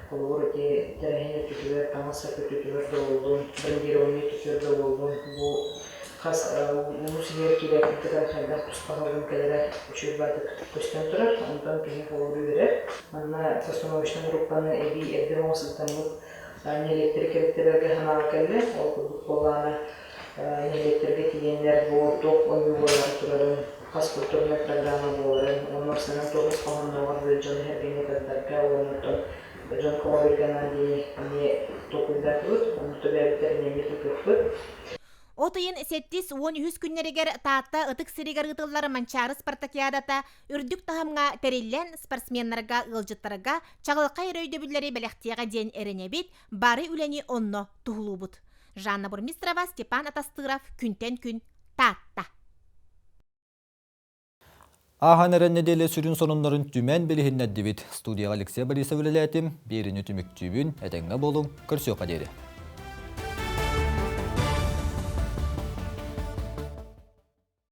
[SPEAKER 19] холобур ити тэрээһин өттүтүгэр, таҥас-сап өттүтүгэр да буоллун, брендирование өттүтүгэр да буоллун бу хас улуус иһигэр киирээппит кытары хайдах туспа халыҥ кэлэрэ үчүгэй баайдык көстөн турар. Онтон киһи холобур үөрэр. Манна постановочнай группаны эбии эрдэ оҥостубутаммыт нэһилиэктэри кэриттэрэргэ санааҕа кэллэ. Ол курдук буоллаҕына нэһилиэктэргэ тиийэннэр бу туох ойуу буолаары турарын, хас культурнай программа буоларын, уонна уопсайынан туох ис хоһооннооҕор дьону сэргэни тардарга уонна оттон дьон көҕүлүргэ анаан диэни эмиэ толкуйдаатыбыт, онно төбөөбүттэр эмиэ тутуохпут.
[SPEAKER 16] От ыйын 73 күннэригэр Таатта ытык сиригэр ыытыллар Манчаары спартакиадата үрдүк таһымҥа тэриллэн спортсменнарга, ыалдьыттарга чаҕылхай эрэ өйдөбүллэри бэлэхтиэҕэ диэн эрэнэбит, бары үлэни онно туһулуубут. Жанна Бурмистрова, Степан Атастыров, Күнтэн күн, Таатта.
[SPEAKER 1] Ааһан эрэн нэдиэлэ сүрүн сонуннарын түмэн билиһиннэрдибит. Студияҕа Алексей Борисов үлэлээтим. Биэриини түмүктүүбүн. Этэҥҥэ буолуҥ. Көрсүөххэ диэри.